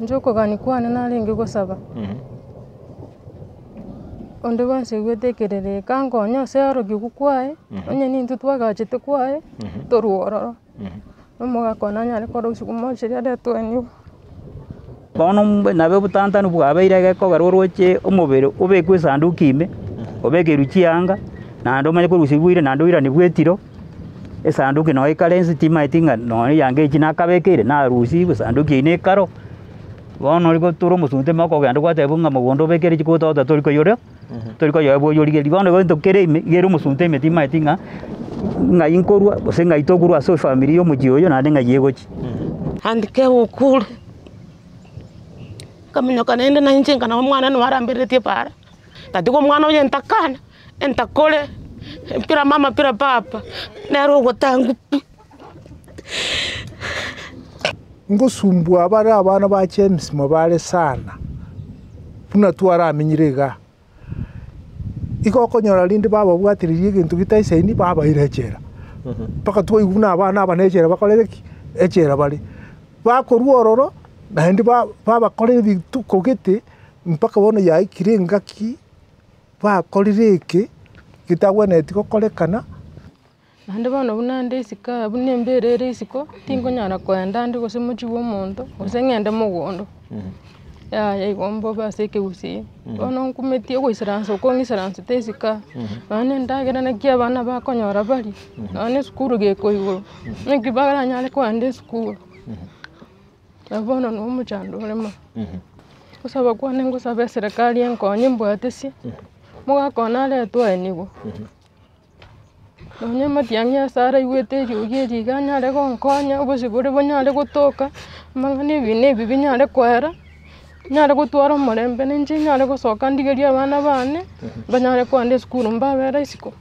Inche okogania kwane narenge gosaba, onde bwensi oigwete ekerero eke ankonye ase orogigwa kwaye, onye nintwe twagachete kwaye, torwe ororo, na omogaka one anyare korosiwa mocheri aretwe enibo. Bono nabe obotantanu bwabeire egekogera oroche omobere obekwe esanduki ime, obekerwe chianga, naende omanye korusia bwoire naende oiranigwe etiro, esanduki noyo ekare inse timaeti ng'a nonya eyanga echi nakabekeire narusiwe esanduki eywo nekaro. Bono ori gotura omosunte ime okogenda gwatebiwa ng'a mogondo obekere chikotota tori koiyora, tori koyoa oyorigereria. Bono igo egento kere ime, iga ere omosunte ime timaeti ng'a ng'ai nkorwa gose ng'ai tokorwa ase efamiri ya omochie oyo naende ng'ai egochia. Andike okure, nkaminyoka naende na inche nka nabo omwana nabo arambereretie para, tatiga omwana oye ntakana, entakore, mpira mama mpira papa, nere ogotangwa pi. Ngosumbua bare abana ba James mobare sana, buna twaramenyire igaa. Igo okonyora rinde bababwatireria egento getaisaini babaira echela, mpaka twaigwa buna abana aba na echela bakorete ki? Echela bare. Bakorwa ororo, naende ba- babakorera ebituko gete, mpaka bono yaikire engaki bakorire eke, getagwenereti gokorekana. Naende bono buna nde isiko aa buna embera ere isiko, tinkonyara koenda ande gose mochie bwa omonto, gose ng'ende mogondo, yaya igo mbobe ase ekegusii. Bono nkumetie ogoisaransa okwo ng'isaransete isiko aa, nonya na endagera naki abana bakonyora barie, nonya na esukuru gekoigorwa, naki baranyare kogenda esukuru, nabo bono na omochando ore mono. Gosaba kwane ngosaba eserekari enkonye embwatesie, mogaka one aretwe aenigwe. Nonya amatiang'i ase araigwete eriogi eri iga anyare gonkonya, obosibore bonyare gotoka, amang'ana ebina ebi binyare koera, nyare gotwara omorembe na inche nyare gosoka ndigerie abana bane, banyare kogenda esukuru mbabere isiko.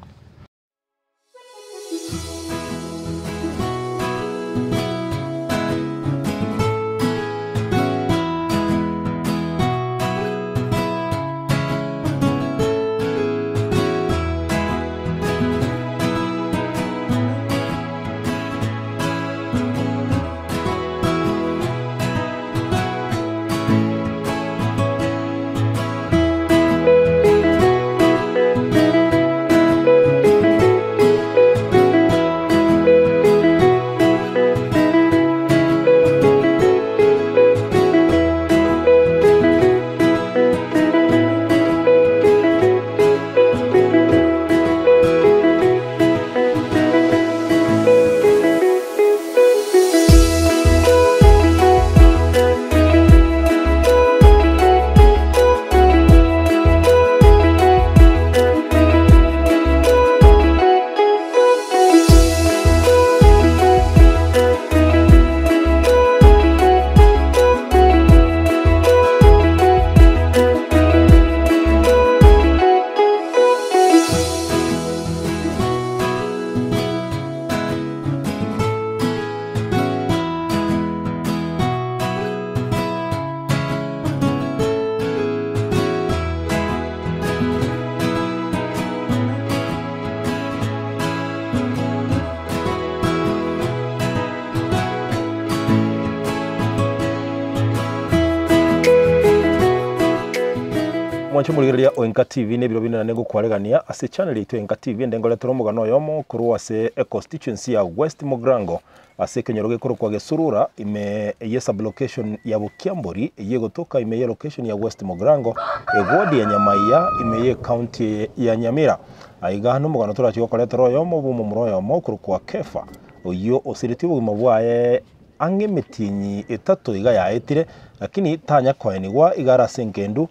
Mwanche omorigereria o Enka TV na ebiro binde naende ngokwaregania ase echannel yaito Enka TV ende ngoretere omogano oyomo korwa ase econstituency ya West Mugirango ase ekenyoro gekorokwa Gesurura ime ye sublocation ya Bukiambori eyio egotoka ime ye location ya West Mugirango eward ya Nyamaiya ime ye ecounty eye ya Nyamira. Aiga nomogano torachi gokoretera oyomo bw'omomura oyomo okorokwa Kefa oyio osiretie obogima bwaye ang'e emetienyi etato iga yaetire lakini tanya koenigwa iga are ase engendu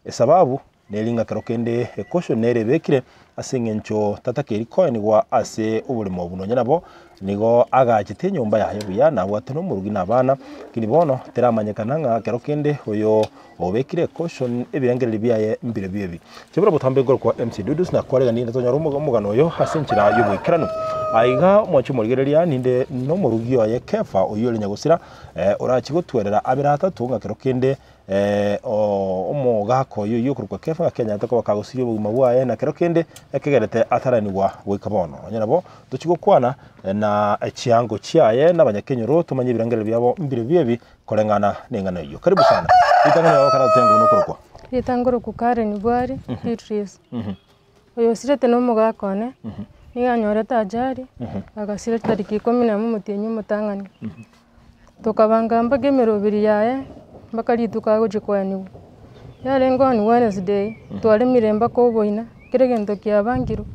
Esababu neri ng'a kero kende ekosho nere ebekire ase engencho tatakeiri koenigwa ase oboremo obwo. Nonya nabo nigo agachete enyomba yaye buya nabwate nomorugi na abana, lakini bono teramanyekana ng'a kero kende oyo obekire ekosho ebirengererio biaye mbirobio ebi. Chibura botambe nkorokwa MC Dudus na kwaregani inde tonyore omogano oyo ase enchera y'oboikeranu. Aiga mwanche omorigereria ninde nomorugi oye Kefa oyio ore nyagosira orachie gotwerera abere atato ng'a kero kende Omogaka oyo oyio okorokwa Kefa gaki anyarete koba kagosiria obogima bwaye, na kero kende ekegerete ataranigwa goika bono. Onye nabo, tochia gokwana na. na chiango chiaye na abanyakenyoro tomanye ebirengererio biabo mbirobio ebi koreng'ana neng'ana eyio. Karibu sana. Ritang'ani baba karatotenga buna okorokwa. Rieta nkorokwa Karen Bwari Beatrice. Oyo osirete na omogaka one, nigo anyorete ajali, agasira chitariki ikomi na emo omotienyi omotang'ani. Tokabanga mpaka emeroberi yaye, mpaka rituko agochia koeniwa. Yarenge on Wednesday, twaremire mpaka oboina, kera egento kiabangirwe,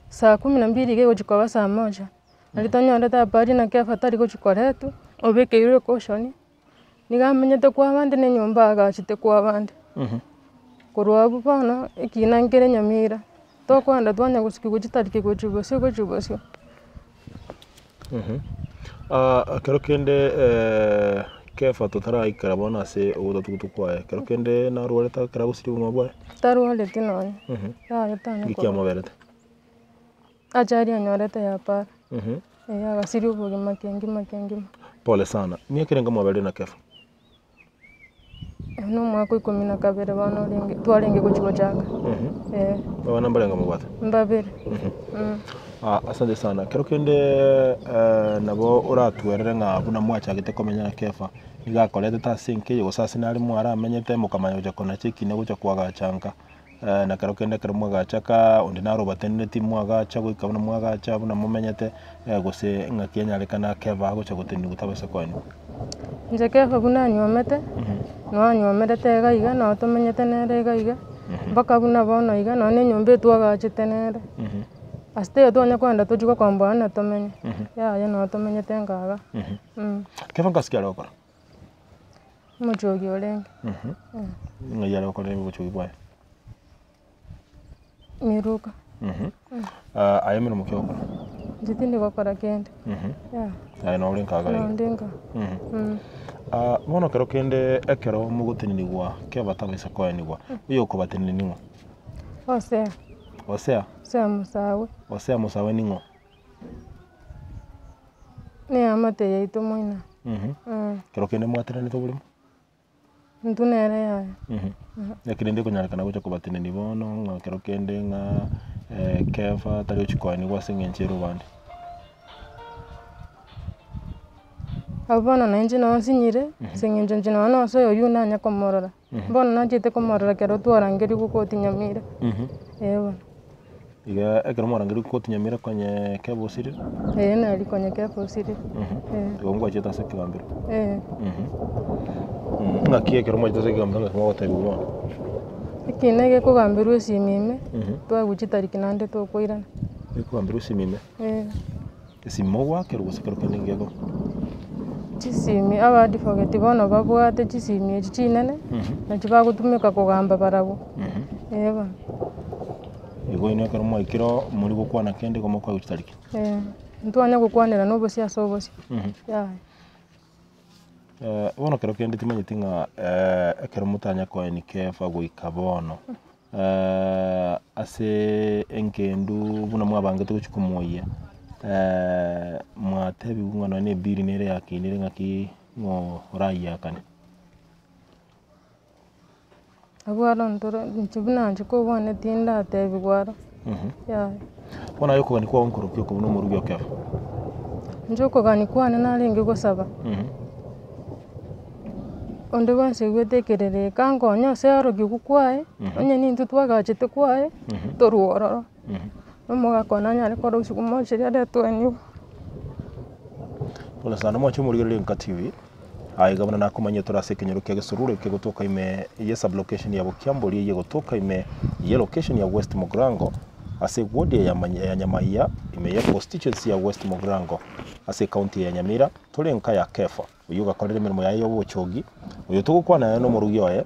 saa kumi na mbili iga egochia koba saa moja, nari tonyorete habari naki afatari gochia koretwa, obekeirwe ecaution, nigo amenyete kwa abande na enyomba agachete kwa abande. Korwa abwo bono, ekina nkere nyamira, tokoenda twanya gosukiwa chitariki gochia bosio gochia bosio. Ekero kende Kefa totaraikera bono ase ogotatugutu kwaye, ekero kende narwarete ekero agosiria obogima bwaye? Tarwareti nonye, yaya tanya Nki korwara. kiamoberete? Ajali anyorete ya para, eh agasiria obogima kengima kengima. Pole sana. Miaka erenge mwaberire na Kefa? Oyo na omwaka o ikomi na kabere bono orenge twarenge gochia gochaka, eh. Abana mbarenge mobwate? Mbabere. Asante sana. Kero kende nabo oratwerere ng'a buna mwachagete komenya na Kefa, nigo akoretete ase enka eye gose ase nare mwaramenyete mokamanya gocha konacha ekina gocha koagacha nka, na kero kende ekero mwagachaka onde naro obatenenetie mwagacha goika buna mwagacha buna momenyete, gose ng'aki enyarekana Kefa agocha goteneniwa tabasa koenigwa. Inche Kefa buna anywomete, noo anywomerete iga iga, noo tomenyete nere iga iga, mpaka buna bono iga, nonye na enyomba etwagachete nere, ase taiyo twanya kogenda tochie gokomboa na tomenye, yaya noo tomenyete nka igaa. Kefa nkasi ki are gokora? Omochogi orenge. Ng'ai are gokorera obochogi bwaye? Miruka. Aye emeremo ki ogokora? Inche tindi gokora kende. Yeah. Aye nore nka iga iga. Nonde nka. Bono kero kende ekero mogotenenigwa keba tabaisa koenigwa, oyo okobatenenia ning'o? Hosea. Hosea? Hosea Musawe. Hosea Musawe ning'o? Neamate yaito moino. Kero kende mwatenenete oborimo? Intwe nere yaya. Naki rende ekonyarekana gocha kobatenenia bono ng'a kero kende ng'a Kefa tari gochia koenigwa ase eng'encho ere obande. Abwo bono na inche noo nsinyire, ase eng'encho inche nonye na ase oyio nanya komorora, bono nachete komorora ekero twarangerigwe koti Nyamira, eh bono. Iga ekero mwarangerigwe koti Nyamira konye Kefa osirire? Eeh nari konye Kefa osirire, eh. Igo ngwachete ase ekegambero? Eh. Ng'aki ekero mwachete ase ekegambero ng'aki mwagotebiwa bono? Ekina gekogamberwa esimi ime, twaigwa chitariki naende tokoirana. Gekogamberwa esimi ime? Eh. Esimi mogoakerwa gose kero kende ngekoro? Chisimi aba advocate bono babwate chisimi echi chinene, nachi bagotumeka kogamba barabwo, eh bono. Igo inwe ekero mwaikire oo, mori gokwana kende igo mokoegwa chitariki? Eh, ntwanya gokwanera na obosio ase obosio, yaya. Bono kero kende timanyeti ng'a ekero motanya koenia kefa goika bono, ase engendu buna mwabangete gochia komoyia, mwatebiwu ng'a nonye na ebiri nere yakinire ng'aki ng'o orayiakane. Abwo aro ntoro inche buna inche kobwane tindatebiwa aro, yaya. Bono aye okogania kwao nkorokia oko buna omorugi o Kefa? Inche okogania kwane narenge gosaba, onde bwensi oigwete ekerero eke ankonye ase orokigwa kwaye, onye nintwe twagachete kwaye, torwe ororo, na omogaka one anyare korosiwa mocheri aretwe enibo. Pole sana mwanche omorigereria Enka TV, aye iga buna nakomanyia tore ase ekenyoro kia Gesururu eke egotoka ime ye sublocation ya Bokiambori eye egotoka ime ye location ya West Mugirango ase eward ya ya Nyamaiya ime ye constituency ya West Mugirango ase ecounty ya Nyamira tore enka ya Kefa oyio ogakorera emeremo yaye ya obochogi oyo togokwana nere nomorugi oye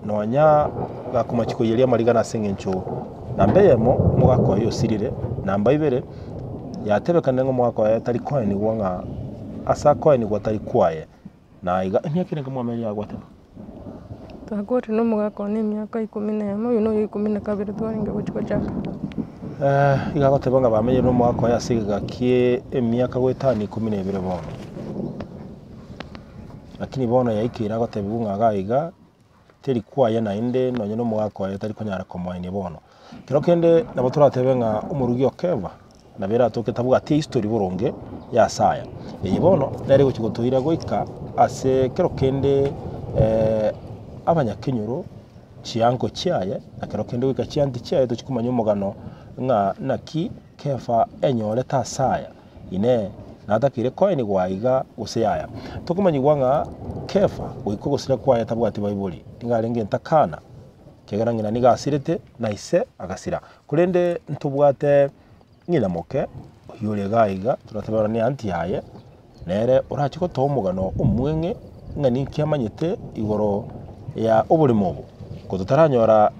nonya gakomochia koiyeria amarigana ase eng'encho namba eyemo omogaka oye osirire, namba ibere yatebekanire ng'a omogaka oye tari koenigwa ng'a ase akoenigwa tari kwaye, na iga emiaka erenge mwamenya yagwateba. Twakorire na omogaka one emiaka ikomi na emo, oyo noyo ikomi na kabere twarenge gochia gochaka. Iga agoteba ng'a bamenyire na omogaka oye ase egeka kie emiaka goetania ikomi na ebere bono. Lakini bono yaikeire agotebiwa ng'a iga iga, teri kwaye naende nonye na omogaka oye tari konyara komoenia bono. Kero kende nabo toratebe ng'a omorugi o Keva. Nabo eratoke tabwati ehistory boronge y'ase aya. Eye bono nere egochia gotoira goika ase kero kende abanyakenyoro chianko chiaye na kero kende goika chianti chiaye tochia komanya omogano ng'a naki Kefa enyorete ase aya, Inee, natakeire koenigwa aiga gose yaya? Tokomanyigwa ng'a Kefa goika ogosira kwaye tabwati baibori, nigo arenge entakana, ekiagera ng'ina nigo asirete na ise agasira. Korende ntobwate ng'ina moke, oyio ore iga aiga, toratebe ore ne aunty yaye, nere orache gotoa omogano omweng'e ng'a ninki amanyete igoro ya oboremo obo. Ko totaranyora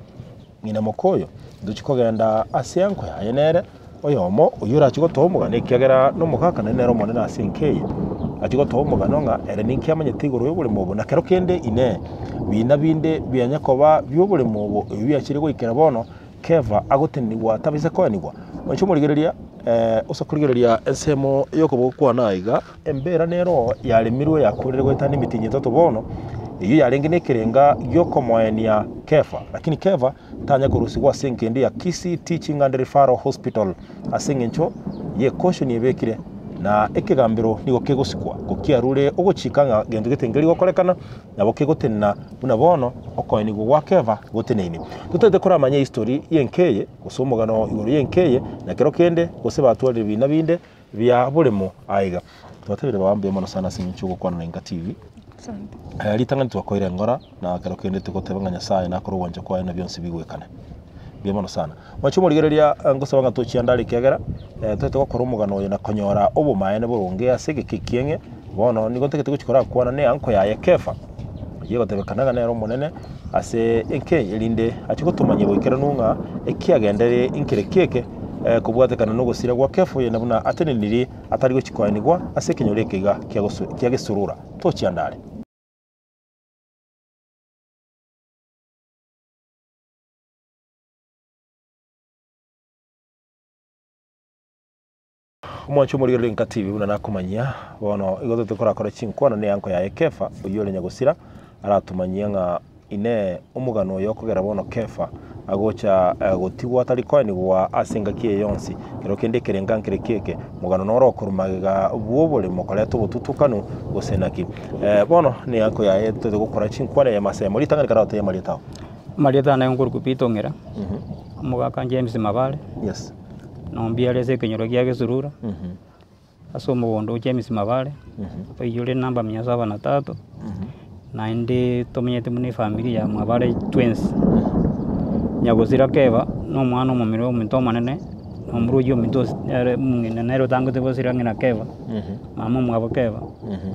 ng'ina moke oyo, ntochia kogenda ase enko yaye nere oyomo oyio orache gotoa omogano ekiagera na omogaka naende nere omonene ase enka eye, achie gotoa omogano ng'a ere ninki amanyete igoro ya oboremo obo. Na kero kende inee, bina binde bianya koba bia oboremo obo ebio biachire goikera bono, Kefa agotenenigwa tabaisa koenigwa. Oinche omorigereria, ase okorigereria ensemo y'okoboko kwane aiga, embera nero yaremirwe yakorire goetania emitinyi etato bono, eyio yarenge nekerenga gi'okomoenia Kefa. Lakini Kefa tanya korusigwa ase engencho ya Kisii Teaching and Referral Hospital ase engencho y'ekoshoni ebekire, na ekegambero nigo kegosikwa, gokiarure ogochika ng'a gento gete nkeri gokorekana, nabo kegotenena buna bono okoenigwa gwa Kefa goteneine. Totagete koramanya ehistory y'enka eye, gose omogano igoro y'enka eye, na kero kende gose batwarire ebina binde bia boremo aiga. Twatebire baba mbuya mono sana ase eng'encho y'ogokwana na Enka TV. Asante. Ritang'ani twakoire engora, na kero kende togoteba ng'a Nyasaye nakore ogwancha kwaye na bionsi bigwekane. Mbuya mono sana. Mwanche omorigereria ngosaba ng'a tochianda are ekiagera, totagete gokora omogano oyo na konyora obomaene boronge ase egeka ekieng'e, bono nigo ntagete gochia korakwana na eanko yaye Kefa, oyio egotebekana ng'a nere omonene ase enka eye erinde achie gotomanyia boikeranu ng'a ekiagenderire nkere ki eke, kobwatekana na ogosira gwa Kefa oyo buna atenenirie atari gochia koenigwa ase ekenyoro eke iga kia gosu kia gesurura. Tochianda are. Omwancho omorigereria Enka TV buna nakomanyia, bono igo totete korakora chinkwana na eanko yaye Kefa, oyio ore nyagosira, aratomanyie ng'a inee omogano oyo okogera bono Kefa agocha gotigwa atari koenigwa ase engaki eye yonsi, kero kende ekerenga nkere ki eke, omogano noro okorwa magega bw'oboremo koreta obotutukanu gose naki. Bono na eanko yaye totete gokora chinkwana eye masemo, ritang'ani karagotebi amarieta ao. Amarieta ane nkorokwa Peter Ong'era, omogaka James Mabare. Yes. Nombiare ase ekenyoro gia Gesurura, ase omogondo o James Mabare, oyio ore namba mia saba na tatu, naende tomenyete buna efamiri ya Mabare twensi. Nyagosira Keba, na omwana omomura ominto omonene, na omorwa oyio ominto ase nere omong'ina nere otangete gosira ng'ina Keba, mama omwabo Keba,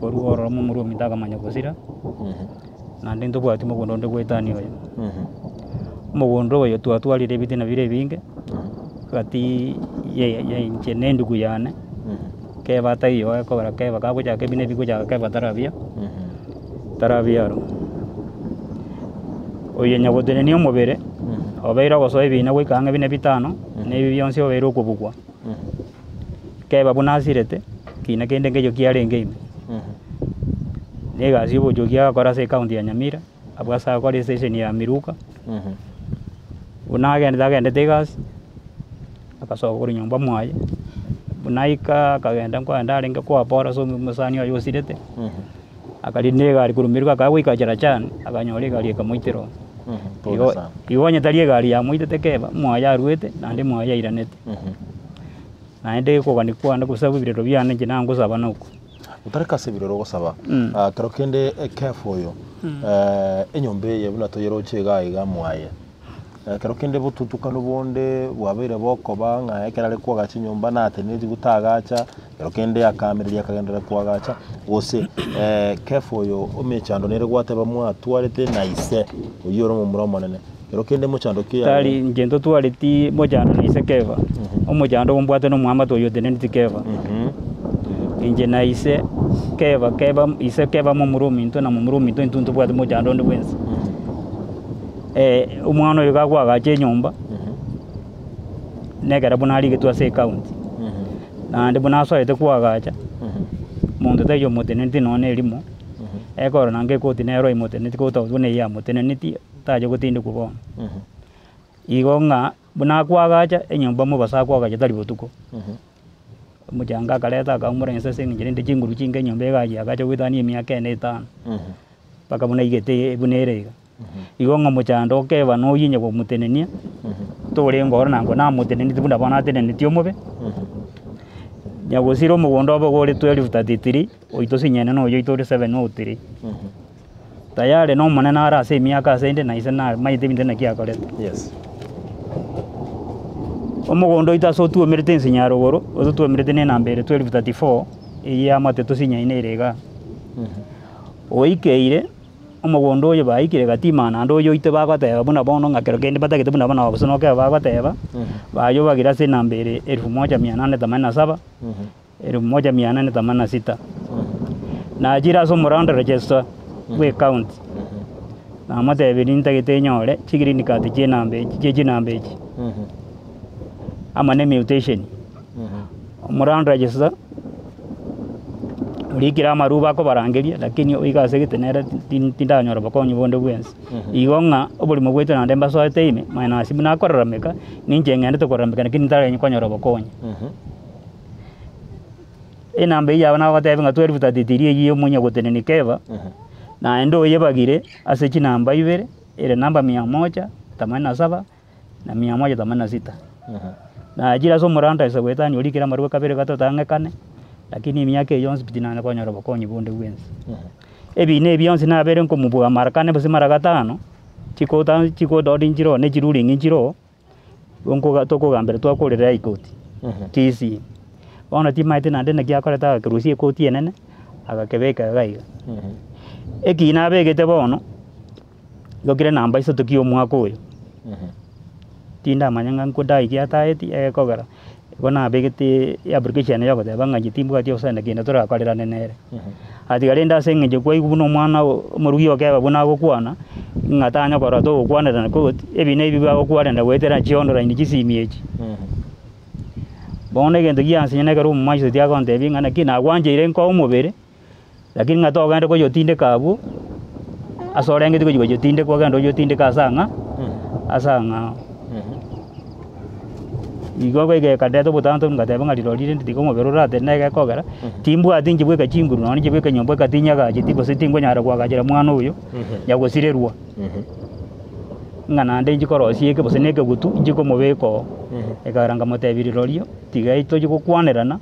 korwa ororo momura ominto akamanya gosira, naende ntobwati mogondo onde goetania oyo. Omogondo oyo twatwarire ebitina bire ebinge, gati ya ya inche na endugu yane, keba taiyo ekogera keba kagochaka ebina ebi bigochaka keba tarabia, tarabiarwa. Oyo nyagotenenia omobere, obeire ogosoa ebina goika ang'e buna bitano, na ebi bionsi obeire okobugwa. Keba buna asirete, kina kende nkeiyo kiarenge ime. Na egasi ya obochoki agakora ase ecounty ya Nyamira. Abwo ase agakora estation ya Miruka, buna agendete agendete egasi, agasoka korwa nyomba mwaye, buna aika akagenda nkoenda arenge koapora ase omosani oye osirete, akarina egari korwa Miruka akaba goika Cherachani, akanyora egari ekamoitera oo. Igo igo onye tari egari yamoitete keba, mwaye arwete, naende mwaye airanete. Naende okogania kwane gose ebirero biane inche nangosaba noko. Otareka ase ebirero ogosaba, kero kende ekefu oyo, enyomba eye buna toyeroche iga iga mwaye, kero kende botutukanu bonde bwabeire bokoba ng'a ekero are koagacha enyomba nateneneti gotagacha, kero kende akaamereria akagenderera koagacha, gose kefu oyo emechando nere gwateba mwatwarete na ise, oyio ore omomura omonene, kero kende mochando ki Tari inche ntotwareti mochando na ise Kefa, omochando ombwate na omwamate oyio oteneneti Kefa. Inche na ise Kefa, Kefa ise Kefa momura ominto na momura ominto intwe ntobwate mochando onde bwensi. Omwana oyo gakoagacha enyomba, nekero buna arigetwe ase ecounty, naende buna asoete koagacha, monto taiyo omoteneneti nonya na erimo, ekorora naende ekoti nero emoteneneti gotauti buna eye yamoteneneti. tache gotindekwa bono. Igo ng'a buna akoagacha enyomba mobaso akoagacha tari botuko. Omochanga akareta akaumora inse ase eng'encho rende chinguru chinke enyomba egachia agacha goetania emiaka ene etano, mpaka buna aigete buna ere iga. Igo ng'a omochando okeba na oyio onye komotenenia, torenge ororo naende namoteneneti buna bono atenenetie omobe, nyagosira omogondo obe ore 12:33, oito sinyene na oyo oito ore 7:03. Tayari na omonene are ase emiaka ase ende na ise namanyete ebinto naki akorete. Yes. Omogondo oito ase otwomerete ense nyarogoro, ase otwomerete na enamba ere 12:34, eyio eamate tosinyaine ere igaa. Oikeire, omogondo oyo baikire gati ime naende oyo oito bagoteba buna bono ng'a kero kende batagete buna bono gose nokebe bagoteba, bayobagire ase enamba ere elfu moja mia nane themanini na saba, elfu moja mia nane themanini na sita. Nachire ase omoranda register bwa ecounty, namotebirie ntagete nyore chigreen card chia enamba echi chia chinamba echi, amo na emutation. Omoranda register, orikire amarube akobarangeria lakini oika ase egete nere tindanyora bokonyi bonde bwensi. Igo ng'a oborimo bwaito naende mbasoete ime, minus buna akorarameka, ninche ng'endete korarameka lakini ntarenge konyora obokonyi. Enamba eyio yabo nagotebia ng'a 12:33 eyio ya omonya gotenenia keba, naende oyebagire ase chinamba ibere, ere namba mia moja themanini na saba, na mia moja themanini na sita. Nachire ase omoranda ase goetania orikire amarwa kabere gatato ang'e kane, lakini emiaka eye yonsi pi tinanya konyora obokonyi bonde bwensi. Ebina ebi bionsi nabere nkomobua mara kane gose mara gatano, chikota chikododi nchiroo na echiruling nchiroo, nkoga tokogambera twakorera high court, Kisii. Bono timanyeti naende naki akorete agakerusia ekoti enene, agakebeka iga iga. Ekina abegete bono, igo kere namba isato kia omwaka oyo, tindamanya ng'a nkodai ki ataeti egekogera, igo nabegete application ya goteba ng'a inche timbwati obosae naki kende torakorerane nere. Atiga rende ase eng'encho kwaigwa buna omwana omorugi okeba buna agokwana, ng'a tanya korora togokwanerana koti, ebi na ebi bagokwanera goetera chionline chisimi echi. Bono egento giansinya na ekero omomagiseti agontebia ng'a naki nagwancheire nkoe omobere, lakini ng'a togende koyotindeka abwo, ase orengeti gochia koyotindeka ogende oyotindeke ase ang'a, ase ang'ao. Igo egekandeta obotanto ngateba ng'a rirorio rende tiga omobere oratenene egekogera, timbwati inche bweka chinguru nonye inche bweka enyomba eka tinyagacheti gose tingonyara koagachera mwana oyo, nyagosirerwa. Ng'a naende inche korosia eke gose na ekegutu, inche komobeka oo. Ekagera nkamotebia rirorio, tiga tochie gokwanerana,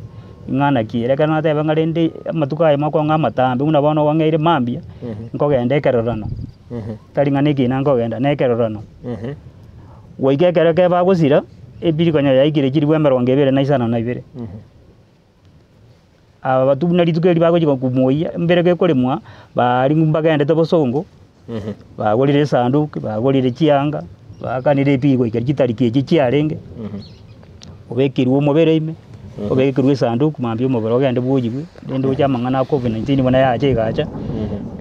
ng'a naki ere ekero nateba ng'a rende amatuko aya mokong'a amatambe buna bono ong'eire mambia, nkogenda ekerorano. Tari ng'a nekina nkogenda, na ekerorano. Goika ekero ekebe bagosira, ebiri konya yaikire chilifu emerongo ebere na isano na ibere. Aba bato buna rituko eri bagochia komoyia, mbere gekoremwa, baria mbagendete bosongo, bagorire esanduki, bagorire chianga, baakanire ebigo goika chitariki echio chiarenge, obekirwe omobere ime, obekirwe esanduku mambia omobere ogende bwoyigwe, rende oche amang'ana a covid 19 buna yacha egacha,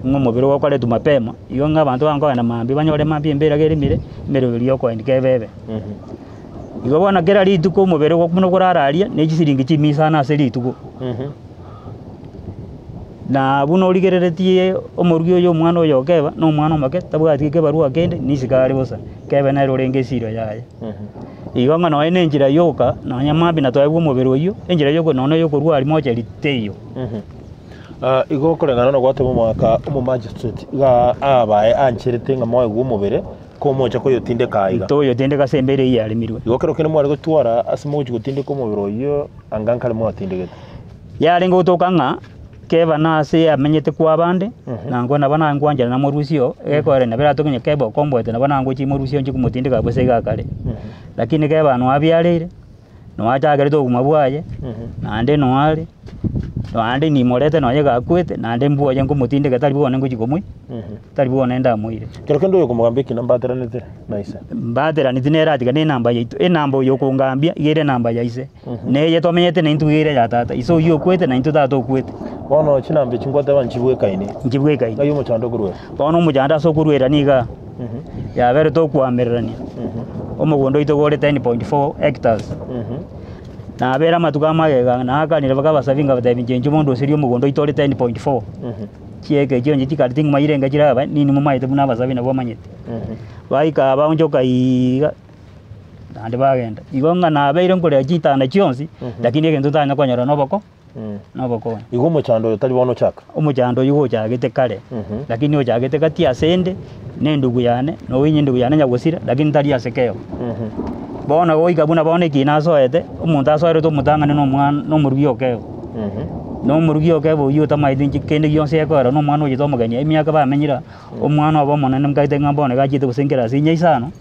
ng'a omobere ogokoretwa mapema, igo ng'a abanto bankogenda mambia banyore mambia embera keremire, emeroberi ya okoendi kebe ebe. Igo bono kera rituko omobere ogo buna okorara aria, ne chisiringi chimia isano ase rituko. Na buna origereretie omorugi oyo omwana oyo okeba, na omwana omoke, tabwati ekebarua kende, nisiko are bosa, kebe nere orenge esiro yaye. Igo ng'a nonye na enchera yoka, nonye mambia natwaegwe omobere oyio, enchera yoka nonye na okorwa aria mochari teiyo. Igo okoreng'ana na gwateba omogaka omomagistrate iga abae ancherete ng'a moegwe omobere, komocha koyotindeka aiga. Toyotindeka ase embera eyio yaremirwe. Igo kero kende mware gotwara ase mogochia gotindeka omobere oyio anga nkare mwatindegete. Yarenge gotoka ng'a keba nase amenyete kwabande, nankwa nabo nankwanchera namorusia oo, egekogera nabo eratoke onye keba okomboete nabo nangochia morusie oo nchie komotindeka abwo ase iga akare. Lakini keba noe abiareire, noe achakerete obogima bwaye, naende noe are, naende nimorete nonye gakwete, naende mbwoye nkomotindeka tari bono ngochia komoi, tari bono ndamoire. Kero kende oyokomogambia ekina mbateranete na ise. Mbateraneti nere atiga na enamba yaito, enamba oyo okongambia iga ere enamba ya ise. Neye tomenyete naintwe iga ere ya tata, ise oyio okwete naintwe tata okwete. Bono chinamba echi ngwateba nchibwekaine. Nchibwekaine. Ng'ai omochando okorwera? Bono omochando ase okorwera nigo aa, yabere tokoamererania, omogondo oito iga ore 10.4 hectares, nabere amatuko amagega naakanire mpaka abasabi nkabatebia inche inchuo mondoserie omogondo oito ore 10.4, chieka echio onye chikari ting'uma renge chiraba, ninwe momaete buna abasabi nabwo bamanyete. Baika aa baonchoka iiga. naende bagenda. Igo ng'a nabeire nkorera chitanda chionsi, lakini egento ntanya konyora noboko nobokonyi. Igo omochando oyo tari bono ochaka? Omochando oyio gochagete kare, lakini ochagete gati ase ende, na endugu yane, na oinye endugu yane nyagosira, lakini tari ase kegwa. Bono goika buna bono ekina asoete, omonto asoerete omotang'ani na omwana na omorugi o kegwa. Na omorugi o kegwa oyio otamaeti inche kende gionsi gekoera na omwana ochete omogeni emiaka bamenyire aa, omwana obo omonene nkaete ng'a bono iga achiete gose nkerasi inye isano.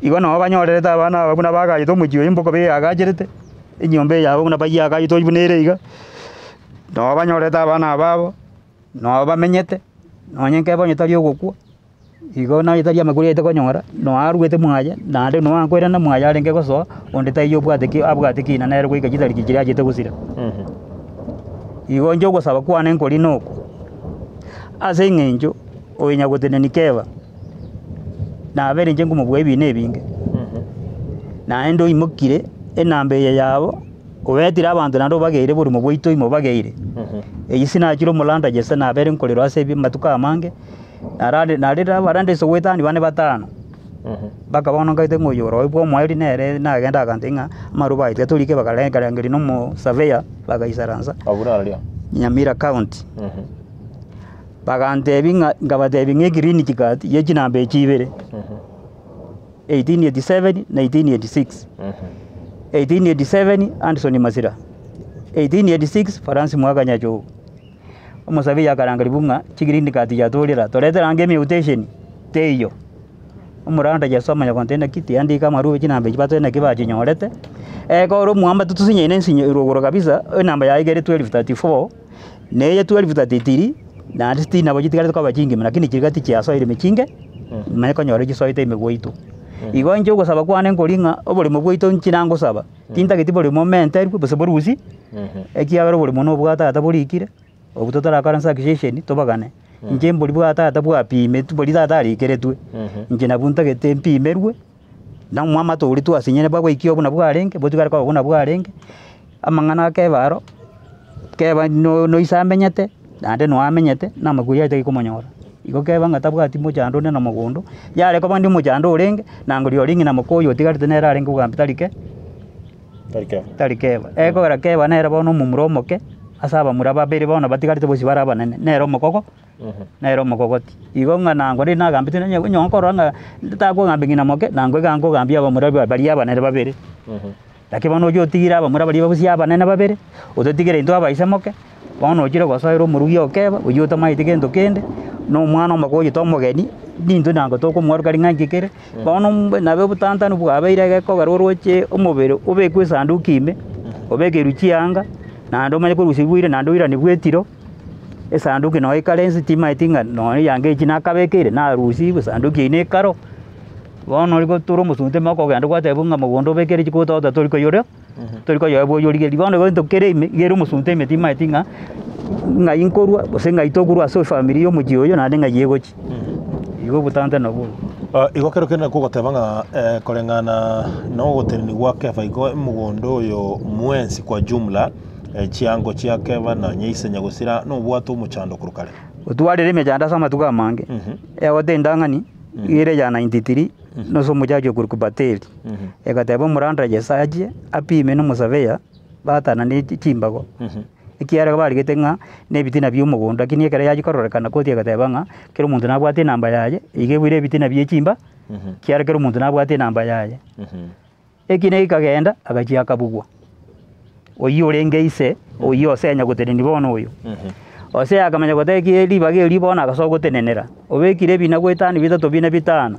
Igo nabo banyorerete abana aba buna bagachete omochie oyo mboka beagacherete, enyomba eye yabo buna bayiagachete oyio buna ere iga, nabo banyorerete abana aba babo, nabo bamenyete, nonye nkebe onye tari ogokwa, igo naye tari amakuru yaete konyora, noo arwete mwaye, naende noo akoirana mwaye arenge gosoa, onde taiyo obwate ki abwate kina nere goika chitariki chiria achete gosira. Igo inche ogosaba kwane nkori noko, ase eng'encho oyo nyagoteneni keba. Nabeire inche nkomobua ebina ebinge, naende oimokire enamba eye yabo, obetire abanto naende obageire oborimo bwaito ime obageire. Eyio sinachire omolanda gese nabeire nkorerwa ase ebi amatuko amange, narare narire abarande ase goetania bane batano, mpaka bono nkaete ng'a oyo oroe bwa omoerio nere nagenda agantebia ng'a amaruba aya tiga torike bakarengereria na omosurveyor bagaisaransa, Abwo nararia? Nyamira county. Bagantebia ng'a nkabatebia ng'a egreen card ye chinamba echi ibere, 1887 na 1886. 1887 Anderson Masira, 1886 Francis Mwaka Nyachogu. Omosabi akarangerigwa ng'a chigreen card chiatorire aa, toretere ange emutation, teiyo. Omoranda Yeso amanya gontebia naki tiandika amarube chinamba echi batoe naki bachinyorete, ekero omwamba totosinyaine ensinyo igoro kabisa, enamba yaye iga ere 1234. Na eye 12:33, naende sitini nabo chitigarete koba chingima, lakini chiria tichiasoire ime chinge, manye konyora chisoete ime gwaito. Igo inche ogosaba kwane nkori ng'a oboremo bwaito inche nangosaba, tintageti boremo omenterwe gose borusie, ekiagera oboremo na obwa tata borikire, obwo totarakora succession tobagane. Inche mbori bwa tata bwapimetwe bori tata arikeretwe, inche nabwo ntagete mpimerwe, na omwamato oria twasinyire bwagwaikia obwo nabwo arenge, botigare koba buna bwarenge, amang'ana akeba aro. Keba no noiso amenyete, naende noe amenyete, na amakweri aye tari komonyora. Igo keba ng'a tabwati mochando onde na mogondo, yare koba ndi omochando orenge, na ngoria oria ng'ina moka oyo otigarete nere arenge kogambia tari ke Tari keba. tari keba. Ekogera keba nere bono omomura omoke, ase abamura babere bono batigarete bonsi bare abanene, nere omokogo, nere omokogoti. Igo ng'a nangwa rende nagambete onye onye nkorora ng'a ntakogambia ng'ina moke, nangwa iga nkogambia abamura baria abanene babere. Naki bono ochia otigire abamura baria babusie abanene babere, ototigere intwe abaise moke, bono ochire gosoera omorugi okeba, oyio otamaeti gento kende, na omwana omoke oyio tomogeni, nintwe nango tokomwaruka ring'ana inki kere, bono mb nabe obotantanu bwabeire gekogera oroche omobere obekwe esanduki ime, obekerwe chianga, naende omanye korusiwa ire naende oiranigwe etiro, esanduki noyo ekare inse timaeti ng'a nonya eyanga echi nakabekeire narusiwe esanduki eyio nekaro. Bono oria gotura omosunte ime okogenda gwateba ng'a mogondo obekere chikotota tori koyoria, tori koyoa oyorigereria. Bono egento kere ime, iga ere omosunte ime timaeti ng'a ng'ai nkorwa gose ng'ai tokorwa ase efamiri ya omochie oyo naende ng'ai egochia. Igo obotante nabwo obo. Igo kero kende nakwo ogoteba ng'a koreng'ana na ogotenenia gwa Kefa igo omogondo oyo mwensi kwa jumla, chiango chia Kefa na nyaise nyagosira nobwate omochando korwa kare. Otwarire emechando ase amatuko amange, egote endang'ani. Ere ya 93 nose omochache okorokwa Bateli, egateba omoranda Nyasae achie apime na omosabeya batanane chimbago, ekiagera barigete ng'a na ebitina bia omogondo lakini ekero yachia kororekana koti egateba ng'a kera omonto nabwate enamba yaye, iga ebwire ebitina bie chimba, ekiagera kera omonto nabwate enamba yaye. Ekina gekagenda agachia akabugwa, oyio orenge ise, oyio Hosea nyagotenenia bono oyo. Hosea akamanya goteba ki ribaga erio bono agasoa gotenenera, obekire ebina goetania bitato bine bitano.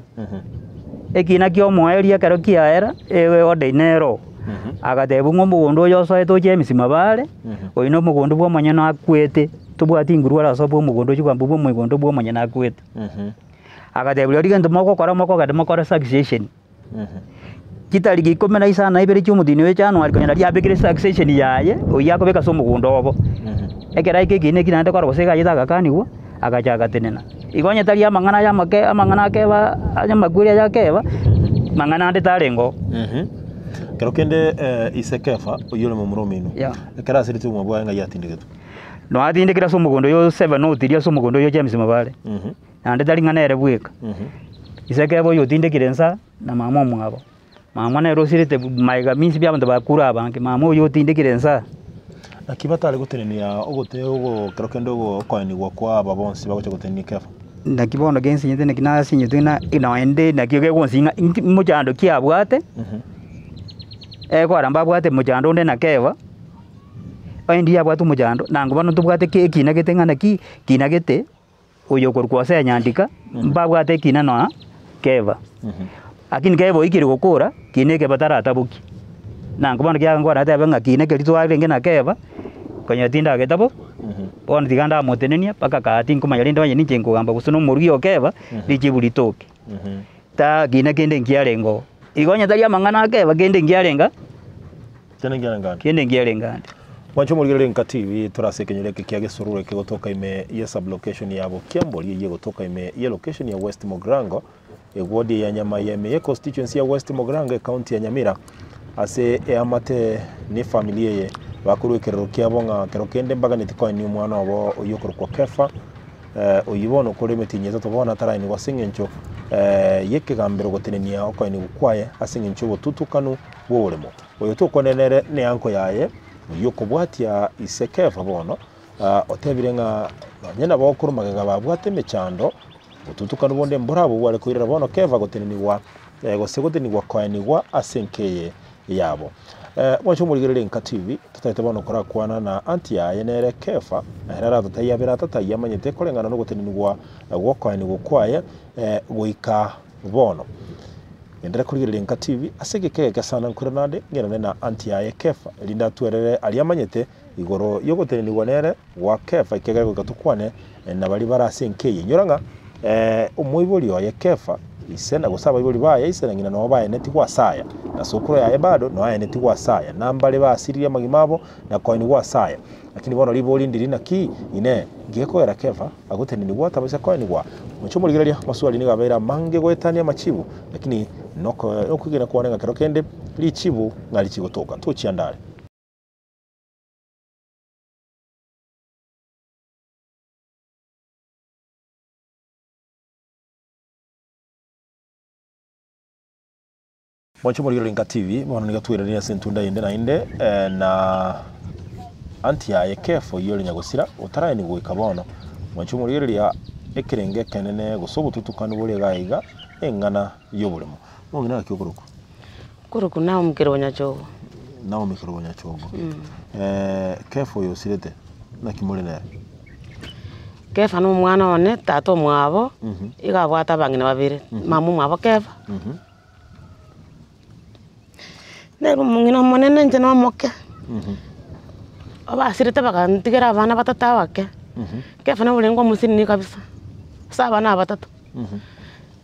Ekina kia omoerio ekero kiaera, eorder nero, agatebwa ng'a omogondo oyo osoete oche emisima bare, oyo na omogondo bwa omonyene akwete, tobwati nguru arasoe bwa omogondo ochie kogamba bwa omogondo bwa omonyene akwete. Agatebia rirorio gento mogokora mokogenda mokore succession. Chitariki ikomi na isano na ibere chi'omotienyi oye Januari konya nario abekire succession yaye oyio akobeka ase omogondo obo. Ekero aika ekiina eki naende korwa gose iga ayete agakanigwa, agacha agatenena. Igo onye tari amang'ana aya amake amang'ana akeba aya amakweri aya akeba, mang'ana ande tarenge oo. Kero kende ise Kefa, oyio ore momura omino, Yeah. ekero asirete obogima bwaye ng'ai atindegetwe? Noatindekire ase omogondo oyo Seven otirie ase omogondo oyo James Mabare. Naende tari ng'a nere bweka, ise kebe oyo otindekire nsa na mama omwabo. Mama nere osirete magega minsi bia abanto bakure abange, mama oyio otindekire inse aa. Naki batare gotenenia ogote ogo kero kende ogo okoenigwa kwa aba bonsi bagocha gotenenia Kefa? Naki bono gensinyete naki nasinyetwe na naende naki kegonsinya ng'a inki mochando ki abwate, ekogera mbabwate mochando onde na Kefa, onye ndiyo abwate omochando, nango bono ntobwate ki ekina gete ng'a naki, kina gete. Oyo okorokwa ase enyandika, mbabwate ekina na Keba. Lakini Keba oikire gokora, kina eke bataratabokia. Nango bono kiagera nkwana natebe ng'a kina keria twarenge na Keba, konya tindagete bo, bono tiga ndamotenenia mpaka kaa tinkomanya rende onye ninche nkogamba gose na omorugi o Keba, richibu ritoke. Ta kina kende nkiarenge oo. Igo onye tari amang'ana a Keba kende nkiarenga. Kende nkiarenge ande. Kende nkiarenge ande. Mwanche omorigereria Enka TV, tore ase ekenyoro eke kia Gesururu ekegotoka ime ye sublocation ya Bokiambori eyio egotoka ime ye location ya West Mogrango, eward ya Nyamaiya ime ye constituency ya West Mogrango ecounty ya Nyamira. Ase eamate ne efamiri eye bakorwa ekerero kiabo ng'a kero kende mbaganeti koenia omwana obo oyio okorokwa Kefa, oyio bono okore emetienyi etato bono ataraenigwa ase eng'encho yekegambero gotenenia okoenigwa kwaye ase eng'encho yobotutukanu bw'oboremo. Oyo tokwane nere neanko yaye, oyio okobwatia ise Kefa bono, otebire ng'a nonye nabo okorwa magega babwate emechando, obotutukanu bonde mborabwo bware koirera bono Kefa gotenenigwa gose gotenenigwa koenigwa ase enka eye yabo. Mwanche omorigereria Enka TV, totagete bono korakwana na aunty yaye nere Kefa, nere aratotebie abere atataiyo amanyete koreng'ana nogotenenigwa gwokoenigwa kwaye goika bono. Genderera korigereria Enka TV ase egeka egeke sana nkwire nande ng'erane na aunty yaye Kefa erinde atwerere aria amanyete igoro yogotenenigwa nere gwa Kefa ekiagera goika tokwane na baria bare ase enka eye. Inyora ng'a omoibori oye Kefa ise na gose abaibori baye ise na ng'ina nabo baenetigwe ase aya, na sokoro yaye bado noo aenetigwe ase aya, na mbare basiririe amagima abo na koenigwa ase aya. Lakini bono ribori ndiri naki, Inee, nki gekogera Kefa agotenenigwa atabasa koenigwa? Mochie omorigereria, amaswali nigo abeire amange goetania amachibu, lakini noko nokwegena kwane ng'a kero kende richibu ng'a richigotoka. Tochiandare. Mwanche omorigereria Nka TV, bono nigo twerereire ase entunda ende naende na aunty yaye Kefa oyio ore nyagosira otaraenigwa goika bono. Mwanche omorigereria ekerenge ekenene gose obotutukanu bore iga iga eng'ana y'oboremo. Omong'ina naki okorokwa? Nkorokwa Naomi Kerubo Nyachogo. Naomi Kerubo Nyachogo. Kefa oyo osirete naki more nere? Kefa na omwana one, tata omwabo, iga abwate abang'ina babere, mama omwabo Kefa. Nere omong'ina omonene inche na omoke, obasirete bagantigera abana batato abake, Kefa nabo orenge omosinini kabisa, ase abana aba batato.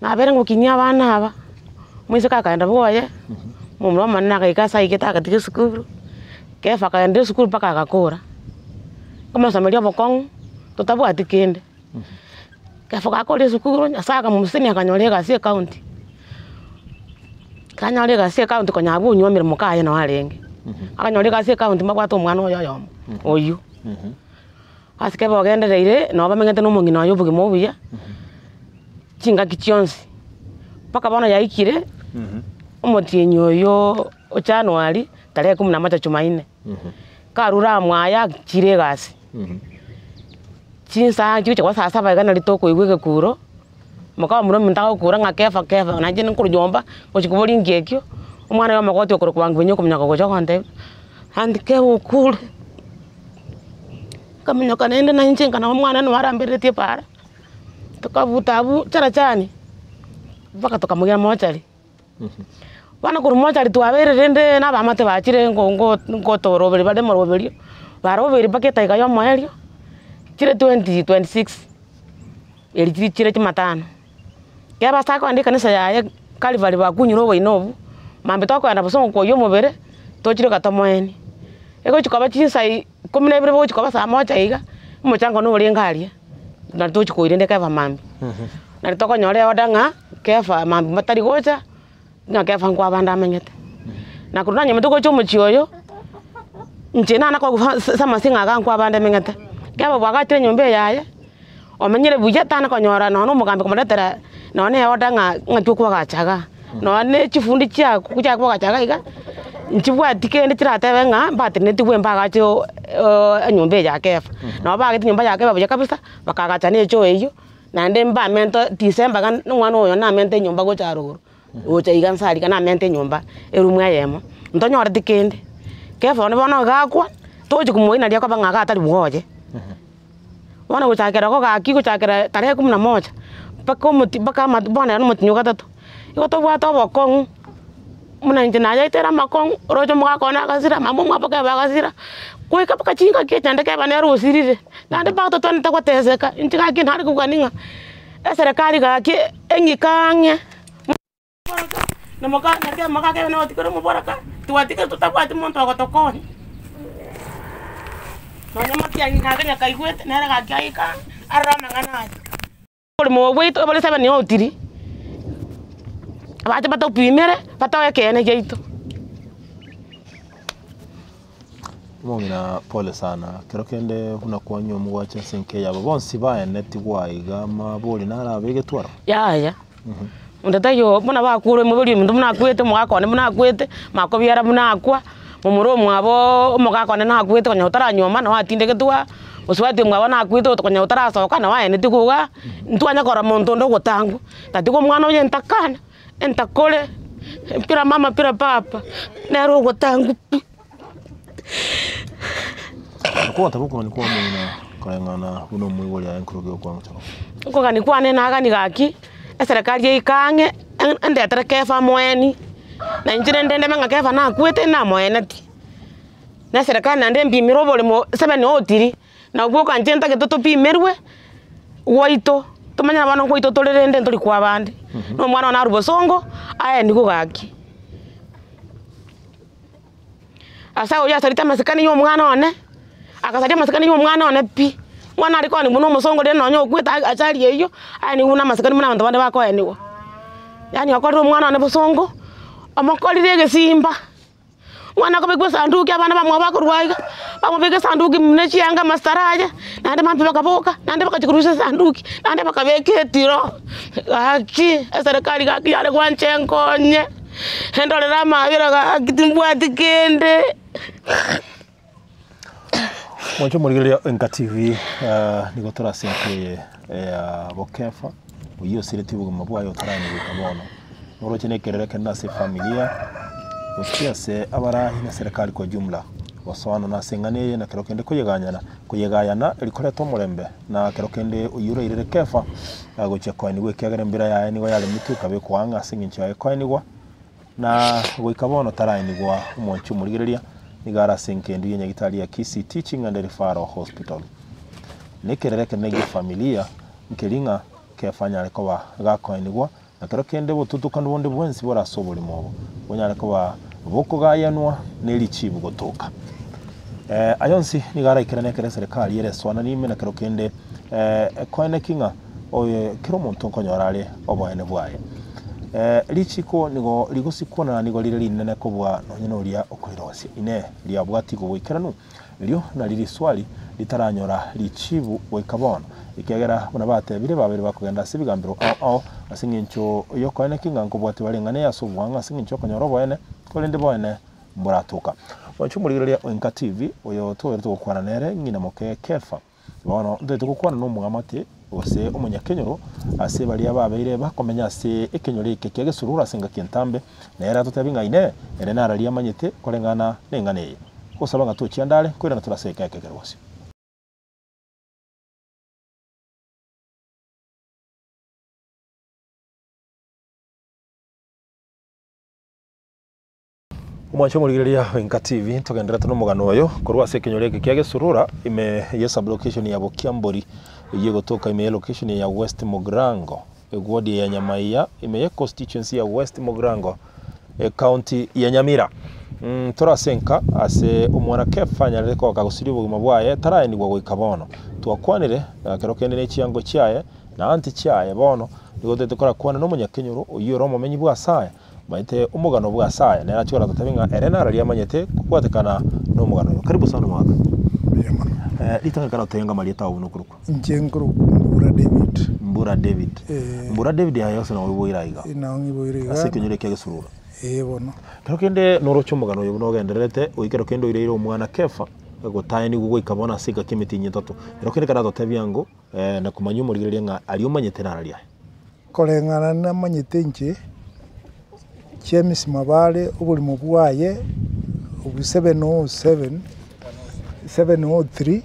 Nabere ngokinyia abana aba, omoiseke akaenda bwoye, omomura omonene agaika ase aigete agatiga esukuru, Kefa akaenda esukuru mpaka agakora, nkomosomeria obokong'u, totabwati kende. Kefa gakora esukuru, Nyasaye akamosesenia akanyora egasi ecounty, kanyora egasi ecounty konya abwo onyuomire moka aye noo arenge, akanyora egasi ecounty mbabwate omwana oye oyomo, oywo. Ase kebe ogendereire, nabo bamenyete na omong'ina oye obogima obuya, chingaki chionsi, mpaka bono yaikire, omotienyi oyooo o January, tarehe kumi na moja jumaine, karure amo aye achire egasi, chinsaa chigocha koba saa saba iga nario tokoigwa egekuro, moka omura ominto agokura ng'a kefa kefa nainche nkorwa nyomba, ngochi koboria inki ekio, omwana oyo omogoti okorokwa Wangwenye okominyoka gocha gontebia, aunty kefa okure. Nkaminyoka naende na inche nkana omwana nabo arambereretie epaara, tokabuta abwo charachani, mpaka tokamoira mochari. Bono korwa mochari twabeire rende na abaamate bachire nko nko nkotoroberia bare moroberio, barobeire mpaka edageka ya omoerio, chire 2026, eri chiri chire jumatano. Ekero ase akogenda ekanisa yaye Calvary bakunyire oboina obwo, mambia tokogenda bosongo koyia omobere, tochire gatomoeni. Egochi koba chinsa ikomi na ibere bogochi koba saa moja iga, omochango norenge aria, nari tochi koira rende Kefa mambia. Nari tokonyora eorder ng'a Kefa mambia batari gocha, ng'a Kefa nkwabande amenyete. Na korwa nanyomete gocha omochie oyo, inche nana koigwa ase amasing'a iga nkwabande menyete, Kefa bwagachire enyomba eye yaye. Omenyire buya tana konyora nonya na omogambi komoretera nonya na eorder ng'a ng'aki okoagacha igaa. Nonya na echifundi chiaku chiakoagacha iga iga, nchibwati kende chiratebe ng'a mbatenetigwe mbagache oo enyomba eye ya Kefa. Nabo baagete enyomba ya Kefa buya kabisa, bakaagacha na echoo eywo, naende mbamente December iga na omwana oyo namente enyomba gocha aroro, gocha iga nsa aria iga namente enyomba eroom eyemo, ntonyoreti kende. Kefa one bono iga akwa, togochi komoina riria akoba ng'a iga atari bwoye. Bono gochakera igo gaki gochakera tarehe kumi na moja, mpaka omoti mpaka ama bono ere nomotinyi o gatato, igo tobwate obokong'u, buna inche nayaetera amakong'u, oroche omogaka one agasira, mama omwabo keba agasira, goika mpaka chingaki echi naende keba nere osirire, naende mpaka totwenerete goteseka, inche gaki nare kobua ng'a eserekari gaki eng'ike ang'e. Na moka naki moka kebe notigere omoboraka, twatigire totabwati monto ogotokonya. Nonya matiang'i gake nyakaigwete nere gaki aika arore amang'ana aya. Oboremo obo bwaito obore seven otiri, abache batopimere batoe ekeene giaito. Omong'ina pole sana, kero kende buna kwanywa omogwacho ase enka eyabo bonsi baenetigwe aiga amabori narabe egetwaro? Yaya, onde taiyo buna bakure omobori ominto buna akwete, omogaka one buna akwete, makobiara buna akwa, momura omwaboo omogaka one nakwete konya otaranyuoma nabo atindegetwe aa, mosubati omwabo nakwete ot konya otarasoka nabo aenetigwe igaa, ntwanya korora monto onde ogotangwa, tatiga omwana oye ntakana, entakore, kera mama kera papa, nere ogotangwa pi. Okogoteba okogania kwa omong'ina koreng'ana buna omoibori aye nkorokio okwang'ucha gokwa. Okogania kwane nagani gaki, eserekari yaika ang'e, endetere Kefa moeni, na inche rende ndeme ng'a Kefa nakwete namoenetie. Na eserekari naende empimere oboremo seven o three, nabwo okanche ntagete topimerwe, gwaito, tomanye na bono gwaito tore rende ntori kwa abande. Na omwana one arwe bosongo, aenigwe gaki. Ase oyio asarete amasikani ya omwana one, agasaria amasikani ya omwana one pi, omwana are koenigwa buna omosongo riria nonye okwete achari eywo, aenigwe buna amasikani buna abanto bande bakoenigwa. Yaani okorire omwana one bosongo, omokorire egesimba, omwana akobekwa esanduki abana bamwabo bakorwa aiga, bamobeka esanduki buna chianga amasitara aye, naende mambia bakaboka, naende bagachia korusia esanduki, naende bakabeka etiro, gaki eserekari gaki yare gwancha enkonye. Endorere amaabera gaki timbwati kende. Mwanche omorigereria Enka TV, eh, nigo torase enka eye ya Bokefa, oyio osiretie obogima bwaye otaranywa goika bono. Oroche na ekerero ekenene ase efamilia, gochia ase abarahi na serikali kwa jumla, gosoana na ase eng'ana eye na kero kende koyeganyana, koyegayana eri koreta omorembe na kero kende oyio orairere Kefa, Agochia koenigwa ekiagera embira yaye nigo yaremetwe ekabekwa ang'e ase engencho yaye koenigwa, na goika bono taraenigwa. Omwanchi omorigereria nigo are ase engendu ye nyagitari ya Kisii Teaching and Referral Hospital. Na ekerero ekenene gie familia nkeri ng'a Kefa anyare koba gakoenigwa, na kero kende obotutukanu bonde bwensi bore ase oborimo obo bonyare koba bokogayanwa ne richibu gotoka. Aya onsi nigo araikerane ekero eserekari ere esoanani ime na kero kende Ekoeneki ng'a oyo kera omonto nkonyora are oboene bwaye. Richiko nigo rigosikwa na nigo rire rinene kobua nonya noria okorirosia. Inee! Riabwatigwe boikeranu? Erio nario riswali ritaranyora richibu goika bono, ekiagera buna batebire babeire bakogenda ase ebigambero ao ao ase engencho y'okoeneki ng'a nkobwatia bare eng'ana eye ase oboang'e ase engencho y'okonyora oboene, korende boene mboratoka. Mwanche omorigereria o Enka TV, oyo toberete gokwana nere ng'ina moke Kefa. Bono ntoete gokwana nomoamate, gose omonyakenyoro, ase baria babeire bakomenya ase ekenyoro eke kia gesururo ase engaki entambe, na ere atotebi ng'a Inee, ere nararia amanyete koreng'ana neng'ana eye. Gosaba ng'a tochia ande are, koirana tore ase egeka eke kere bosio. Omwanche omorigereria o Enka TV, ntogendererete nomogano oyo korwa ase ekenyoro eke kia Gesurura ime ye sublocation ya Bokiambori eyio egotoka ime ye location ya West Mugirango eward ya Nyamaiya ime ye constituency ya West Mugirango ecounty ya Nyamira. Tore ase enka ase omwana Kefa anyarete koba kagosiria obogima bwaye taraenigwa goika bono. Twakwanire na kero kende ne chiango chiaye na aunty chiaye bono nigo toete korakwana na omonyakenyoro oyio ore omomenyi bwa ase aya. Omanyete omogano bwa Isaya, nere achia koratotebia ng'a ere nararia amanyete kobwatekana nomogano oyo. Karibu sana omogaka. Mbuya mono. Ritang'ani kare otebie ng'a amarieta ao buna okorokwa. Inche nkorokwa Mbura David. Mbura David. Eh. Mbura David aye ase nabo oiboire aiga. Nao ng'iboire iga. Ase ekenyoro ekia Gesurura. Ee bono. Kero kende noroche omogano oyo buna ogendererete, goika kero kende oireire omwana Kefa, gotaenigwa goika bono ase engaki emetienyi etato. Ero kende karatotebia ango, na komanyia omorigereria ng'a aria omanyete nararia aye. Koreng'ana namanyete inche, James Mabare oborimo bwaye obu 707, 703,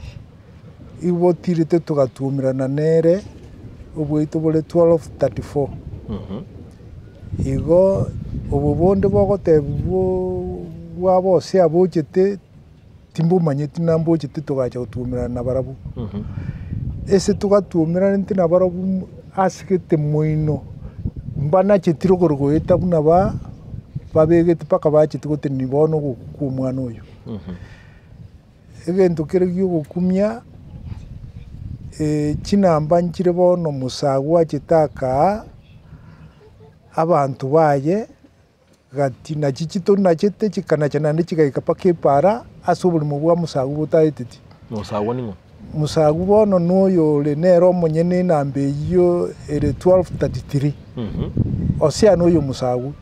igo botirete togatuomerana nere obwaito bore 1234. Igo obo bonde bogotebiwa bwa bose abochete timbomanyeti na mbochete togacha gotuomerana nabarabwo. Ase togatuomeranete nabarabwo ase gete moino, mbanacheti rogoro goeta buna ba babegete mpaka bachete gotenenia bono ogokwa kwa omwana oyo. Egento kere gia ogokumia, chinamba nchire bono mosagwa achete akaa abanto baye. Gati nachi chitonachete chikanacha naende chigaika mpaka epaara ase oborimo bwa Musagu botaeteti. Musagu ning'o? Musagu bono noyo ore nere omonyene enamba eyio ere 1233. Hosea noyo Musagu.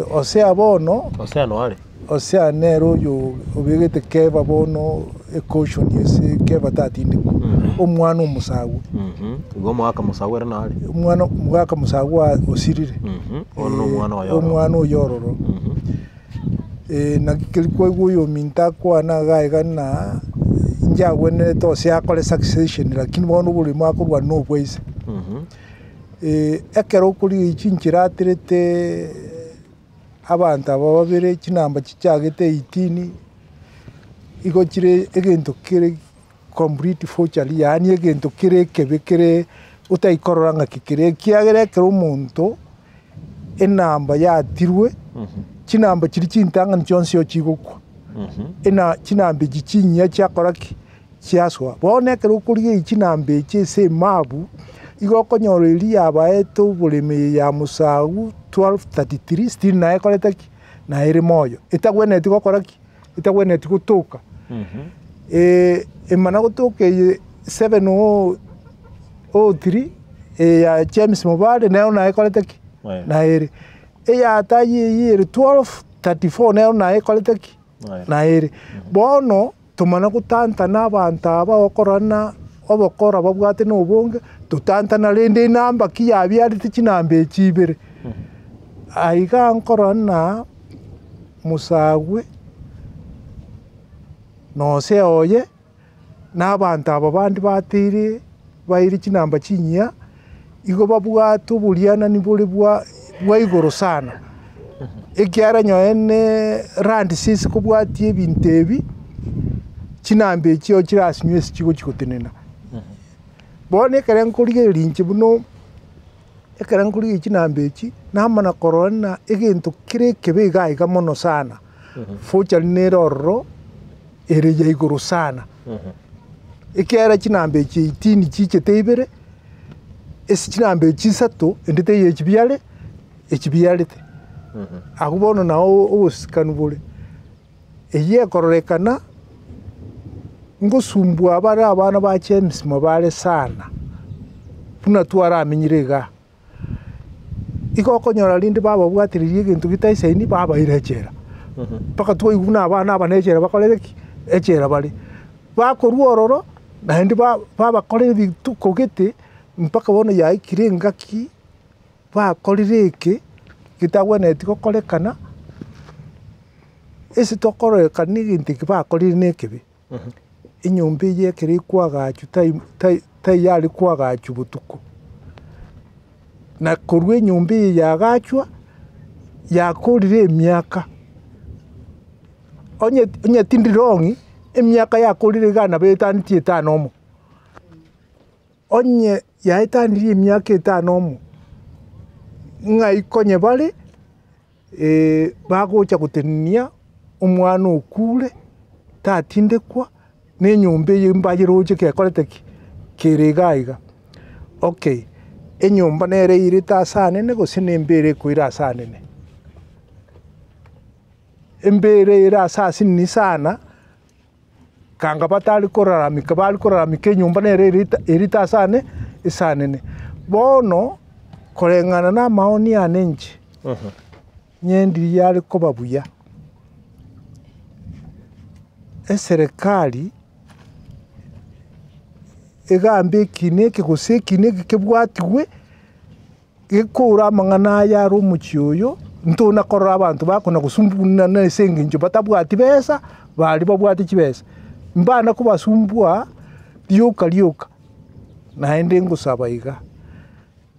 Hosea bono. Hosea no are? Hosea nere oyo obegete Keba bono ecaution ase Keba tatindekwa, omwana omosagu. Igo omogaka mosagu ere nare? Omwana omogaka mosagu osirire. Bono nomwana oye ororo. Omwana oye ororo. Naki keri kwaigwa oyominto akwane iga iga ng'a inche agwenerete Hosea akore succession lakini bono oboremo akorwa nobwa ise. Ekero okorigia chinchera aterete. Abanto aba babere chinamba chichagete eitini, igo chire egento kere complete forgery yaani egento kere ekebe kere otaikorora ng'aki kere ekiagera ekero omonto enamba yatirwe, chinamba chiria chintang'ani chionsi ochigokwa, ena chinamba echi chinyia chiakora ki? Chiasoa. Bono ekero okorigia chinamba echi ase emabu, igo okonyora eria yabaete oboremo eye ya Musagu 1233 still naye ekorete ki? Naye ere moyo. Etagwenereti gokora ki? Etagwenereti gotoka. Emana gotoka eye 703 eye ya James Mobare nero naye ekorete ki? Naye ere. Eya tai eyio ere 1234 nero naye ekorete ki? Naye ere. Bono. Tomana gotantana abanto aba okorana obokora babwate na obonge, totantana rende enamba ki yabiarete chinamba echi ibere. Aiga nkorora ng'a mosagwe na Hosea oye, na abanto aba bande bateire baire chinamba chinyia, igo babwate oborianani bore bwa bwa igoro sana, ekiagera nonye ne land ase kobwatia ebinto ebi, chinamba echio chirasinywe ase chigochi gotenena. Bono ekere nkorigereria inche buna ekere nkorigereria chinamba echi, namana korora ng'a egento kere ekebe iga iga mono sana, forgery nere ororo ere ya igoro sana. Ekiagera chinamba echi eitini chichete ibere, ase chinamba echi isato, ende teiyo echibiare, echibiarete. Abwo bono nao obosikanu bore. Eyio ekororekana, ngosumbua bare abana ba James mobare sana, buna twaramenyire igaa. Igo okonyora rinde bababwatireria egento getaisaini babaira echela, mpaka twaigwa buna abana aba na echela bakorire ki? Echela bare. Bakorwa ororo, naende ba- babakorera ebituko gete, mpaka bono yaikire engaki bakorire eke, getagwenereti gokorekana, ase tokororekana egento eke bakorire na ekebe. Enyomba eyio ekero ekwagachwa tai tai tayare kwagachwa botuko, na korwa enyomba eye yagachwa, yakorire emiaka, onye onye tindi wrong, emiaka yakorire iga nabo etanetie etano omo. Onye yaetanirie emiaka etano omo, ng'ai konye bare. Bagocha gotenenia omwana okure, tatindekwa, na enyomba eye mbayeroche kekorete ki? Kere iga iga. Okay, enyomba nere eirete ase anene gose na embera ekoira ase anene? Embera ere ase asinini sana. Kanga batari koraramika, bare koraramika enyomba nere erita erite ase ane, Esanene. Bono, koreng'ana na amaoni ane inche, nyendirie yare koba buya, eserekari egambe ekina eke gose ekina eke kebwatigwe, Gekoura amang'ana aya are omochie oyo, ntona korora abanto bakona gosumbunana ase engencho batabwati besa, baria babwate chibesa, mbana kobasumbua rioka rioka. Naende ngosaba iga,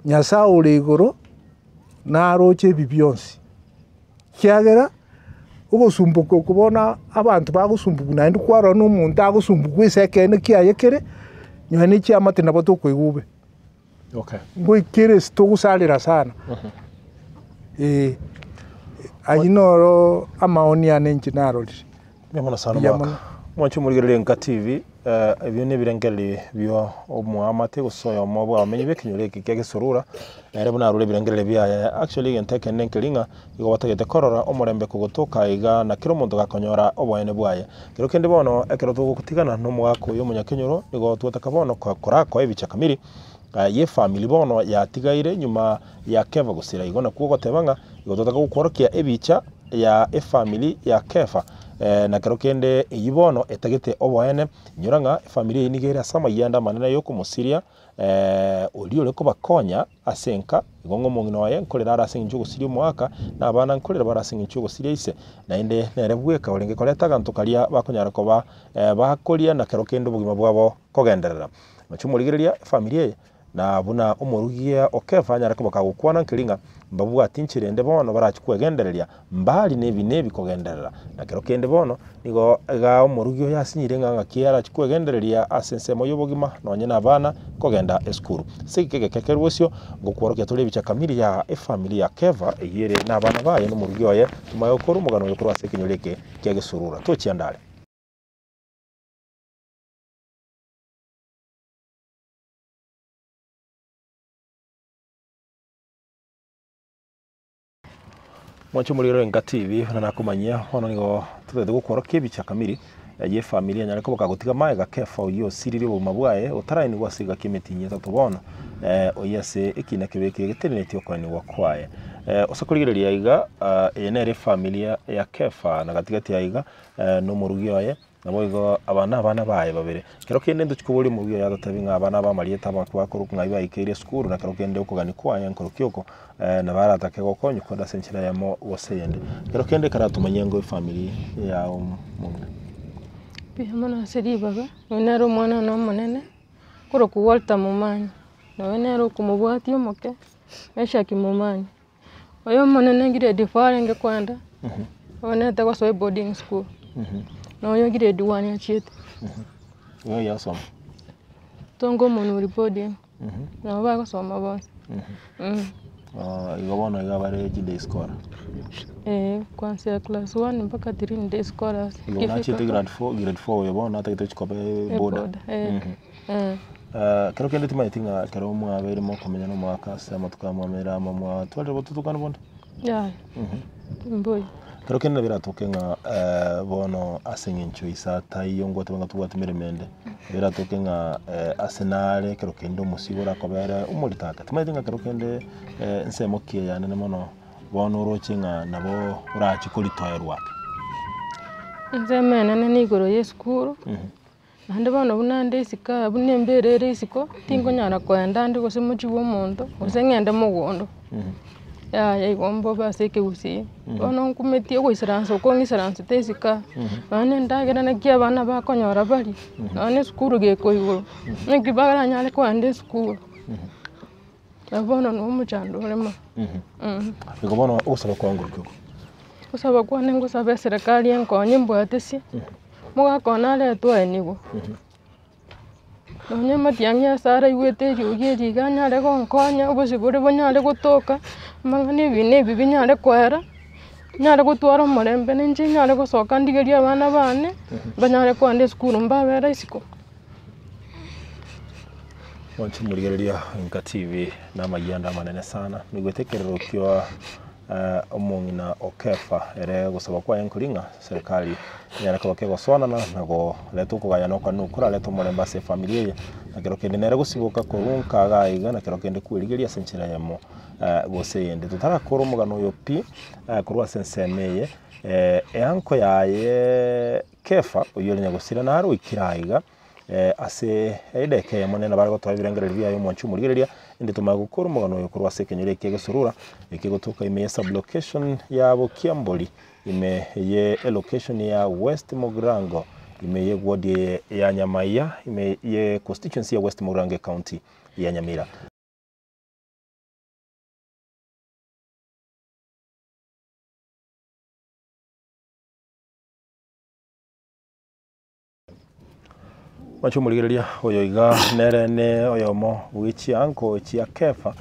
Nyasae ore igoro naroche ebi bionsi, ekiagera ogosumboka oko bono abanto bagosumbugwa naende kwarora na omonto agosumbugwa ase ekeene kiaye kere, nonya ne chiamate nabo tokoigwa bobe. Okay. Ngoikere ase togosarera sana, eh, ayio noro amaoni ane inche narorire. Mbuya mono sana Mbuya omwaka. mono. Mwanche omorigereria Enka TV, eh, ebio nebirengererio bio omoamate gose oyomo bw'abamenyi b'ekenyoro eke kia Gesorura, nere buna arure ebirengererio biaye. Actually egento ekenene nkeri ng'a, igo batagete korora omorembe kogotoka iga na kera omonto gakonyora oboene bwaye. Kero kende bono ekero togotigana na omogaka oyo omonyakenyoro, nigo twataka bono korakoa ebicha kamiri ye family bono yatigaire nyuma ya Kefa gosira. Igo nakwo ogoteba ng'a igo twataka gokworokia ebicha ya efamiri ya Kefa na kero kende eyio bono etagete oboene. Inyora ng'a efamiri eyio nigo ere ase amayianda amanene yokomosiria oria ore kobakonya ase enka, igo ng'a omong'ina oye nkorera are ase eng'encho y'ogosiria omoaka, na abana nkorera bare ase eng'encho y'ogosiria ise, naende nere bweka orenge koreta aganto karia bakonyara koba bakoria na kero kende obogima bwabo kogenderera. Inche omorigereria efamiri eye, na buna omorugia o Kefa anyare koba kagokwana nkeri ng'a mbabwati nchera ende bono barachie kwegendereria, mbari nebi nebi kogenderera. Na kero kende bono, nigo igaa omorugi oyo asinyire ng'a ng'aki arachie kwegendereria ase ensemo y'obogima nonye na abana kogenda esukuru. Ase egeka egeke kerwe bosio, ngokworokia tore ebicha kamiri ya efamiri ya Kefa eyio ere na abana baye na omorugi oye, tomaye gokora omogano oyo korwa ase ekenyoro eke kia Gesurura. Tochianda are. Mwanche omorero Enka TV, buna nakomanyia, bono nigo totagete gokworokia ebicha kamiri ye efamiri enyare koba kagotiga magega Kefa oyio osiririe obogima bwaye otaraenigwa ase egaki emitinyi etato bono oyio ase ekina kebekire getenenetie okoenigwa kwaye. Ase korigereria iga eye nere efamilia ya Kefa na gatigati aiga nomorugi oye. Naboigo aba nabana baye babere. Kero kende ntochia koboria omorugi oye agotebi ng'a abana aba amarieta abo bakorokwa ng'ai baikeire esukuru na kero kende okogania kwaye nkorokia oko nabo aratake gokonywa korende ase enchera eyemo gose eyende. Kero kende ekaratomanyia ngo efamiri yao omong'ina. Mbuya mono ase ribaga, oyo nere omwana one omonene, okorokwa Walter Momanyi, na oyo nere okomobwatia omoke, Meshack Momanyi. Oyo omonene grade four arenge koenda, oonete gosoa eboarding school, na oyo grade one achiete. Oyo yasoma. Tonga omonuri boarding, nabo bagosoma bonsi. Igo bono iga bare chiday scholar. Eh, kwanzia class one mpaka three ni day scholars. Igo nachiete grade four, grade four oyo bono atagete gochia koba eboarder. Eboarder, eh. Eh. Kero kende timanyeti ng'a ekero mwabeire mokomenya na omogaka ase amatuko aya mwamenyire amo mwatwarire obotutukanu bonde? Yaya, mboiyo. Kero kende nabo eratoke ng'a bono ase eng'encho ise ataiyo ngoteba ng'a tobwati meremo ende, nabo eratoke ng'a ase nare ekero kende omosigo orakobere omorito ake. Timanyeti ng'a kero kende ensemo ki eye anene mono bono oroche ng'a nabo orachie koritoerwa ake. Ensemo enene niigoro ya esukuru. Naende bono buna nde isiko aa buna embera ere isiko, tinkonyara koenda ande gose mochie bwa omonto, gose ng'ende mogondo, yaya igo mbobe ase ekegusii. Bono nkumetie ogoisaransa okwo ng'isaransete isiko aa, nonya na endagera naki abana bakonyora barie, nonya na esukuru gekoigorwa, naki baranyare koenda esukuru. Nabo bono na omochando ore mono. Igo bono ogosaba kwao ngorokio oko? Gosaba kwane ngosaba eserekari enkonye mbwate ase, omogaka one aretwe aenigwe, nonye amatiang'i ase araigwete eriogi eri iga anyare gonkonya, obosibore bonyare gotoka, amang'ana ebi na ebi binyare koera, nyare gotwara omorembe na inche nyare gosoka ndigerie abana bane, banyare kogenda esukuru mbabere isiko. Mwanche morigereria Enka TV na amayianda amanene sana, noigwete ekerero kio. Omong'ina o Kefa ere gosaba kwaye nkori ng'a serikali enyare koba kegosoanana na koreta okogayana okwane okwo korarete omorembe ase efamiri eye, na kero kende nere gosiboka korwa nka iga iga na kero kende kwerigeria ase enchera eyemo gose eyende. Totarakora omogano oyo pi korwa ase ensemo eye, eanko yaye Kefa oyio ore nyagosira naro oikire aiga. Ase edageka eyemo nere nabo are gotoa ebirengererio biaye omwanchi omorigereria, inde tomanye gokora omogano oyo korwa ase ekenyoro eke egesurura, eke egotoka ime ye sublocation ya Bokiambori, ime ye elocation ya West Mugirango, ime ye ward eye ya Nyamaiya, ime ye constituency ya West Mugirango ecounty ya Nyamira. Mwanche omorigereria oyo iga nere ne oyomo bwe chianko chia Kefa,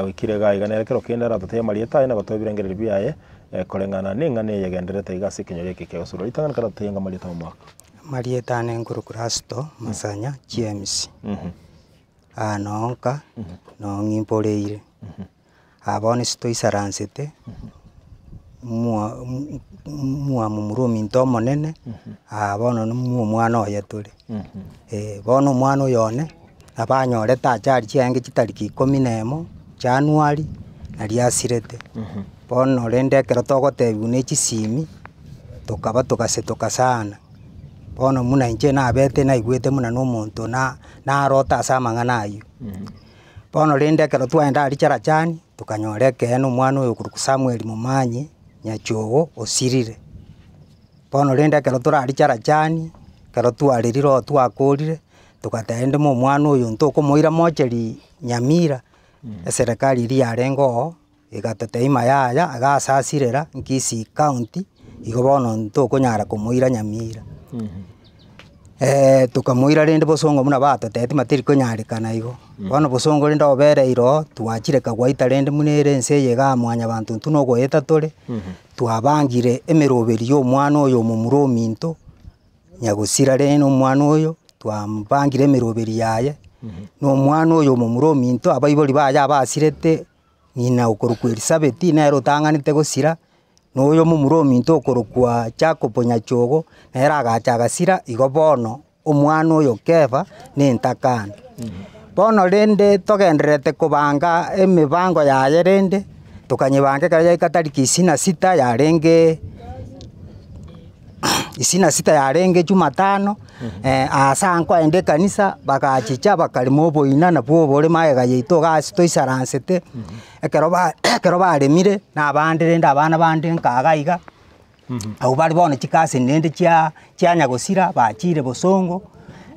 oikire iga iga nere kero kende aratotebie amarieta aye na gotoa ebirengererio biaye, koreng'ana na eng'ana eye egendererete iga ase ekenyoro eke kia Gosura. Ritang'ani karatotebie ng'a amarieta omwaka. Amarieta ane nkorokwa Rasto Masanya James, aa noo nka, noo ng'imboreire. Aa bono ase toisaransete, mwa mwa momura ominto omonene, aa bono mwa omwana oye tore. Bono omwana oyo one, nabo anyorete ajali chiaenge chitariki ikomi na emo, january, naria asirete. Bono rende ekero togotebiwa na chisimi, tokaba togasetoka sana, bono buna inche nabete naigwete buna na omonto na narota ase amang'ana aywo. Bono rende ekero twaenda aria Charachani, tokanyora ekeene omwana oyo okorokwa Samuel Momanyi, Nyachogo osirire. Bono rende ekero tore aria Charachani, ekero twarerire oo twakorire, togateba rende mo omwana oyo ntokomoira mocheri Nyamira, eserekari eria yarenge oo, egatotebia ng'a yaya, iga ase asirera, Kisii county, igo bono ntokonyara komoira Nyamira. Tokamoira rende bosongo buna batotebeti ng'a teri konyarekana igo, bono bosongo rende obereire oo, twachire kawaida rende buna ere ense eye igaa mwanyabanto intwe na ogoeta tore, twabangire emeroberi ya omwana oyo omomura ominto, nyagosira rende omwana oyo, twabangire emeroberi yaye, na omwana oyo omomura ominto abaibori baye abasirete. Ng'ina okorokwa Elisabeti nere otang'anete gosira, na oyo momura ominto okorokwa Jakobo Nyachogo, nere agacha agasira, igo bono omwana oyo Kefa nentakana. Bono rende togendererete kobanga emibango yaye rende, tokanyebanga ekero yaika tariki isini na sita yarenge. Isini na sita yarenge jumatano, ase nkoenda ekanisa, bagachicha bakarema oboina nabwo obore magega yaito iga ase toisaransete, ekero ba ekero baremire, na abande rende abana bande nka iga iga, abwo bare bono chikaseni rende chia chianyagosira bachire bosongo,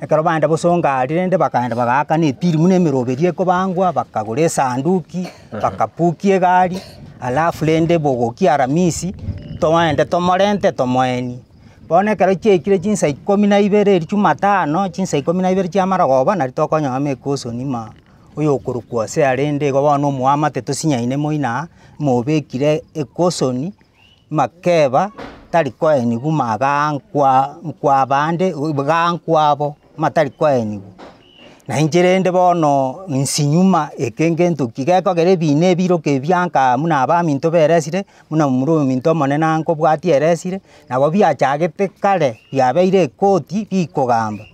ekero baenda bosongo aria rende bakaenda bagaakana epiri buna emeroberi ekobangwa, bakagora esanduki, bakabukia egari, alafu rende bogokia aramisi, toende tomorente tomoenie. Bono ekero chiaikire chinsa ikomi na ibere eria jumatano, chinsa ikomi na ibere chia amarogoba, nari tokonyora mekosoni ng'a oyo okorokwa ase arende igo bono omoamate tosinyaine moino aa, mobekire ekosoni, makeba tari koenigwa magaa nkwa nkwa abande igaa nkwabo, ma tari koenigwa. Na inche rende bono nsinyuma eke ngento ki gekogera ebina ebiroka ebianka buna abaminto beresire, buna momura ominto omonene ankobwatia eresire, nabo biachagete kare biabeire ekoti bikogamba,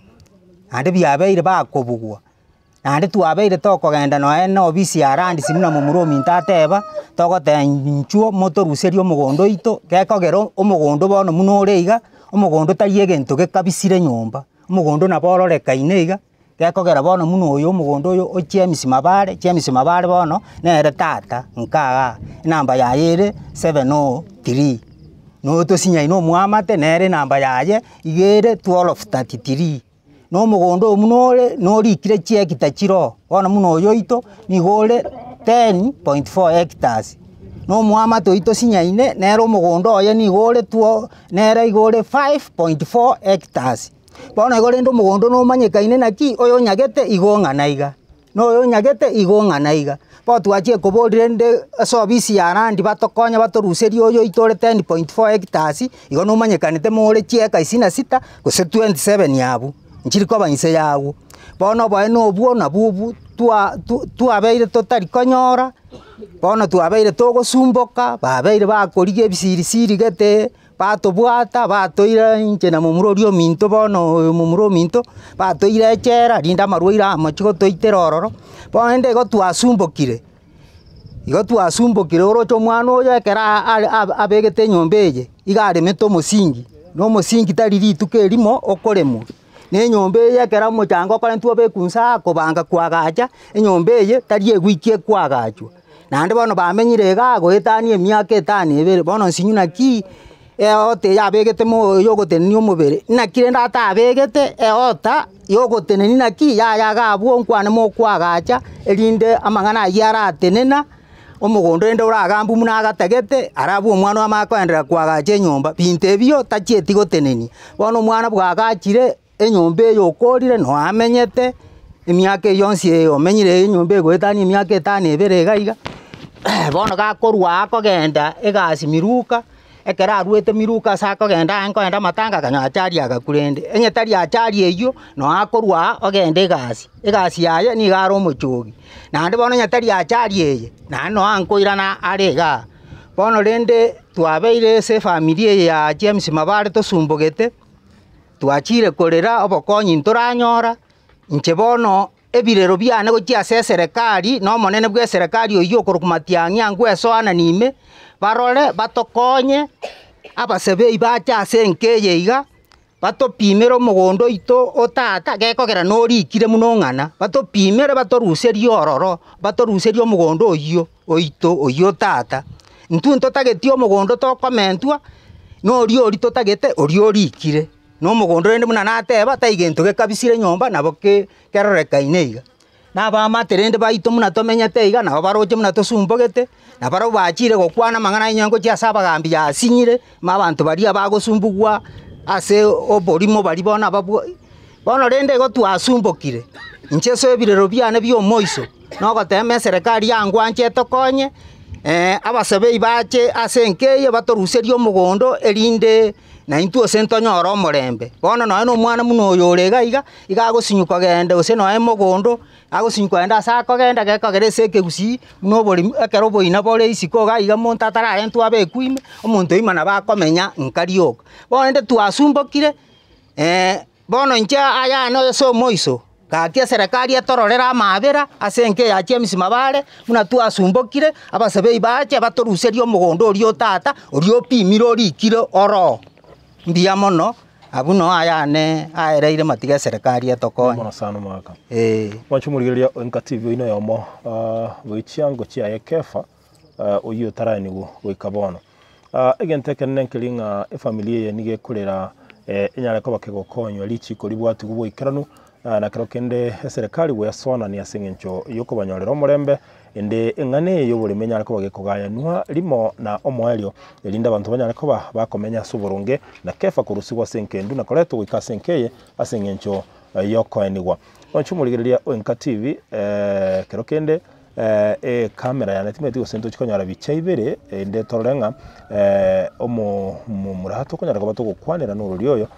naende biabeire bakobugwa. Naende twabeire tokogenda nonya na obisi ya lands buna momura ominto ateba, togoteba inchuo motoruserie omogondo oito, gekogera omogondo bono buna ore iga, omogondo tari egento gekabisire nyomba, omogondo nabo ororekaine iga, gekogera bono buna oyo omogondo oyo o James Mabare, James Mabare bono, nere tata nka igaa, enamba yaye ere seven oh three, na oyo tosinyaine omoamate nere enamba yaye iga ere twelve thirty three. Na omogondo oyo buna ore, norikire chiekita chire oo, bono buna oyo oito, nigo ore 10.4 hectares. Na omoamate oyio tosinyaine, nere omogondo oye nigo ore two nere igo ore 5.4 hectares. Bono igo rende omogondo nomanyekaine naki, oyo onyagete igo ong'ana iga, na oyo onyagete igo ong'ana iga. Bono twachire koboria rende ase ofisi ya land batokonye batoruserie oyo oito ore 10.4 hectares, igo nomanyekanete more chieka isini na sita, gose 27 abwo, nchiri koba inse yagwo. Bono oboene obwo nabwo obwo. twa twa twabeire totari konyora, bono twabeire togosumboka, babeire bakorigia ebisiri siri gete, batobwata batoira inche na momura oria ominto bono oyo momura ominto, batoira echela rinde amarwaire amochie gotoitera ororo, bono rende igo twasumbokire, igo twasumbokire oroche omwana oyo ekero are abegete enyomba eye, iga aremete omosingi, na omosingi tari rituko erimo okoremwa, na enyomba eye ekero omochango okorentwa obekwa nse aa kobanga koagacha, enyomba eye tari ewiki ekoagachwa. Naende bono bamenyire igaa goetania emiaka etano ebere, bono nsinyu naki eota eye abegete mo yogotenenia omobere, naki rende atabegete eota yogotenenia naki yaya iga abwo nkwane mokoagacha erinde amang'ana aywo aratenena, omogondo rende oragambwe buna agatagete, arabwo omwana amanye koenderea koagacha enyomba, binto ebio tachieti gotenenia. Bono omwana bwagachire enyomba eye okorire noe amenyete, emiaka eyio yonsi eye omenyire enyomba egoetania emiaka etano ebere iga iga, bono gakorwa aa akogenda egasi miruka, ekero arwete miruka ase akogenda aye nkoenda amatanga akanyora achari agakwa rende, onye tari achari eywo, noe akorwa aa ogenda egasi, egasi yaye nigo are omochogi. Naende bono onye tari achari eye, naende noe nkoirana are igaa. Bono rende twabeire ase efamiri eye ya James Mabare tosumbogete. Twachire korera obokonyi ntoranyora, inche bono ebirero biane gochia ase eserekari na omonene bw'eserekari oyio okorokwa Matiang'i angwesoanani ime, barore batokonye, abasebei bache ase enka eye iga, batopimere omogondo oito o tata gekogera norikire buna ong'ana, batopimere batoruserie ororo, batoruserie omogondo oyio oito oyio o tata. Intwe ntotageti omogondo tokomentwa, na oria oria totagete oria orikire, na omogondo rende buna nateba tai gento gekabisire nyomba nabo ke kerorekaine iga. Na abaamate rende baito buna tomenyete iga nabo baroche buna tosumbogete, na barabwo bachire gokwana amang'ana aye onye ngochia ase abagambi yasinyire, ma abanto baria bagosumbugwa ase oborimo baria bono ababwo bono rende igo twasumbokire, inche ase ebirero biane bia omoiso. Nogotema eserekari yangwanche etokonye, abasabei bache ase enka eye batoruserie omogondo erinde naintwe gose ntonyore omorembe. Bono nonye na omwana buna oyo ore iga iga, iga agosinywa kogenda gose nonye mogondo, agosinywa kogenda ase akogenda gekogera ase ekegusii buna oboremi ekero oboina bore isiko iga iga monto atararentwa abekwe ime, omonto oima nabo akomenya nka rioka. Bono rende twasumbokire. Bono inche ayane ase omoiso, gaki eserekari etororere amaabera ase enka ya James Mabare, buna twasumbokire, abasabei bache batoruserie omogondo oria o tata, oria opimire orikire oroo. Mbuya mono, abwo noo ayane aereire matiga eserekari etokonye. Mono sana omogaka. Eeh. Mwanche omorigereria o Enka TV oino oyomo bwe chiango chiaye Kefa oyio otaraenigwa goika bono. Egento ekenene nkeri ng'a efamiri eye nigo ekorera enyare koba kegokonywa richiko ribwatigwe boikeranu, na kero kende eserekari goesoanania ase eng'encho yokobanyorera omorembe, ende eng'ana eye y'oboremo enyare koba gekogayanwa rimo na omoerio, erinde abanto banyare koba bakomenya ase oboronge, na kefa korusigwa ase enkendu na koretwa goika ase enka eye ase eng'encho yokoenigwa. Oche omorigereria o Enka TV kero kende. Ekamera yane timanyeti gose ntochi konyora bicha ibere, erinde torore ng'a omo momura tokonyara koba togokwanera na orori oyo,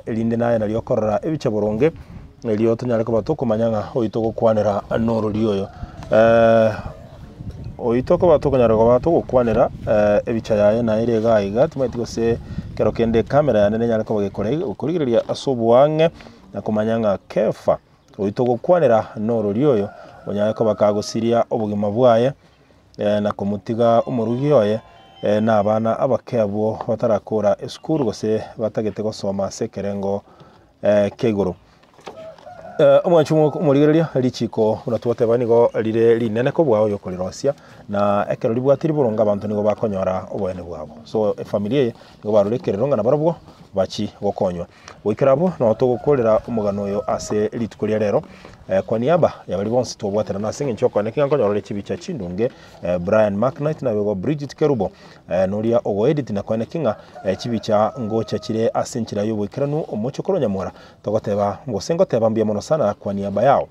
erinde naye nario okorora ebicha boronge, erio tonyare koba tokomanya ng'a oyio togokwanera norori oyo. Oyio tokoba tokonyara koba togokwanera ebicha yaye naye ere iga iga, timanyeti gose ekero kende ekamera yane nenyare koba gekora korigereria ase oboang'e na komanya ng'a Kefa. Oyio togokwanera norori oyo, onyare koba kagosiria obogima bwaye, na komotiga omorugi oye, na abana abake abwo batarakora esukuru gose batagete gosoma ase ekerengo kia igoro. Omwanchi omorigereria, richiko buna twateba nigo rire rinene kobua oyokorirosia, na ekero ribwatiri boronge abanto nigo bakonyora oboene bwabo. So efamiri eye nigo barure ekerero ng'a nabarobwo bachie gokonywa. Goikera abwo nao togokorera omogano oyo ase rituko ria rero, kwa niaba ya baria bonsi twabwaterana ase eng'encho y'okoeneki ng'a nkonyorore chibicha chindunge, Brian McKnight naboigo igo Bridget Kerubo, noria ogoedit na koeneki ng'a chibicha ngocha chire ase enchera y'oboikeranu omochokoro nyamora, togoteba gose ngoteba mbuya mono sana kwa niaba yao.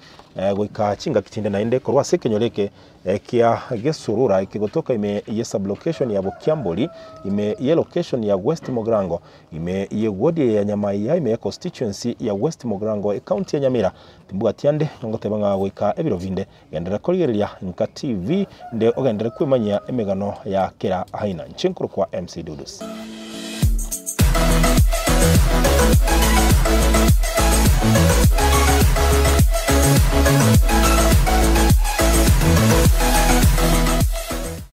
Goika chingaki chinde naende korwa ase ekenyoro eke Ekia gesurura ekegotoka ime ye sublocation ya Bokiambori, ime ye location ya West Mogrango, ime ye ward ya Nyamaiya ime ye constituency ya West Mogrango ecounty ya Nyamira. Timbwati ande. Naende ngoteba ng'a goika ebiro binde, genderera korigereria Nka TV, nde ogenderere kwemanyia emegano ya kera aina. Inche nkorokwa MC Dudus.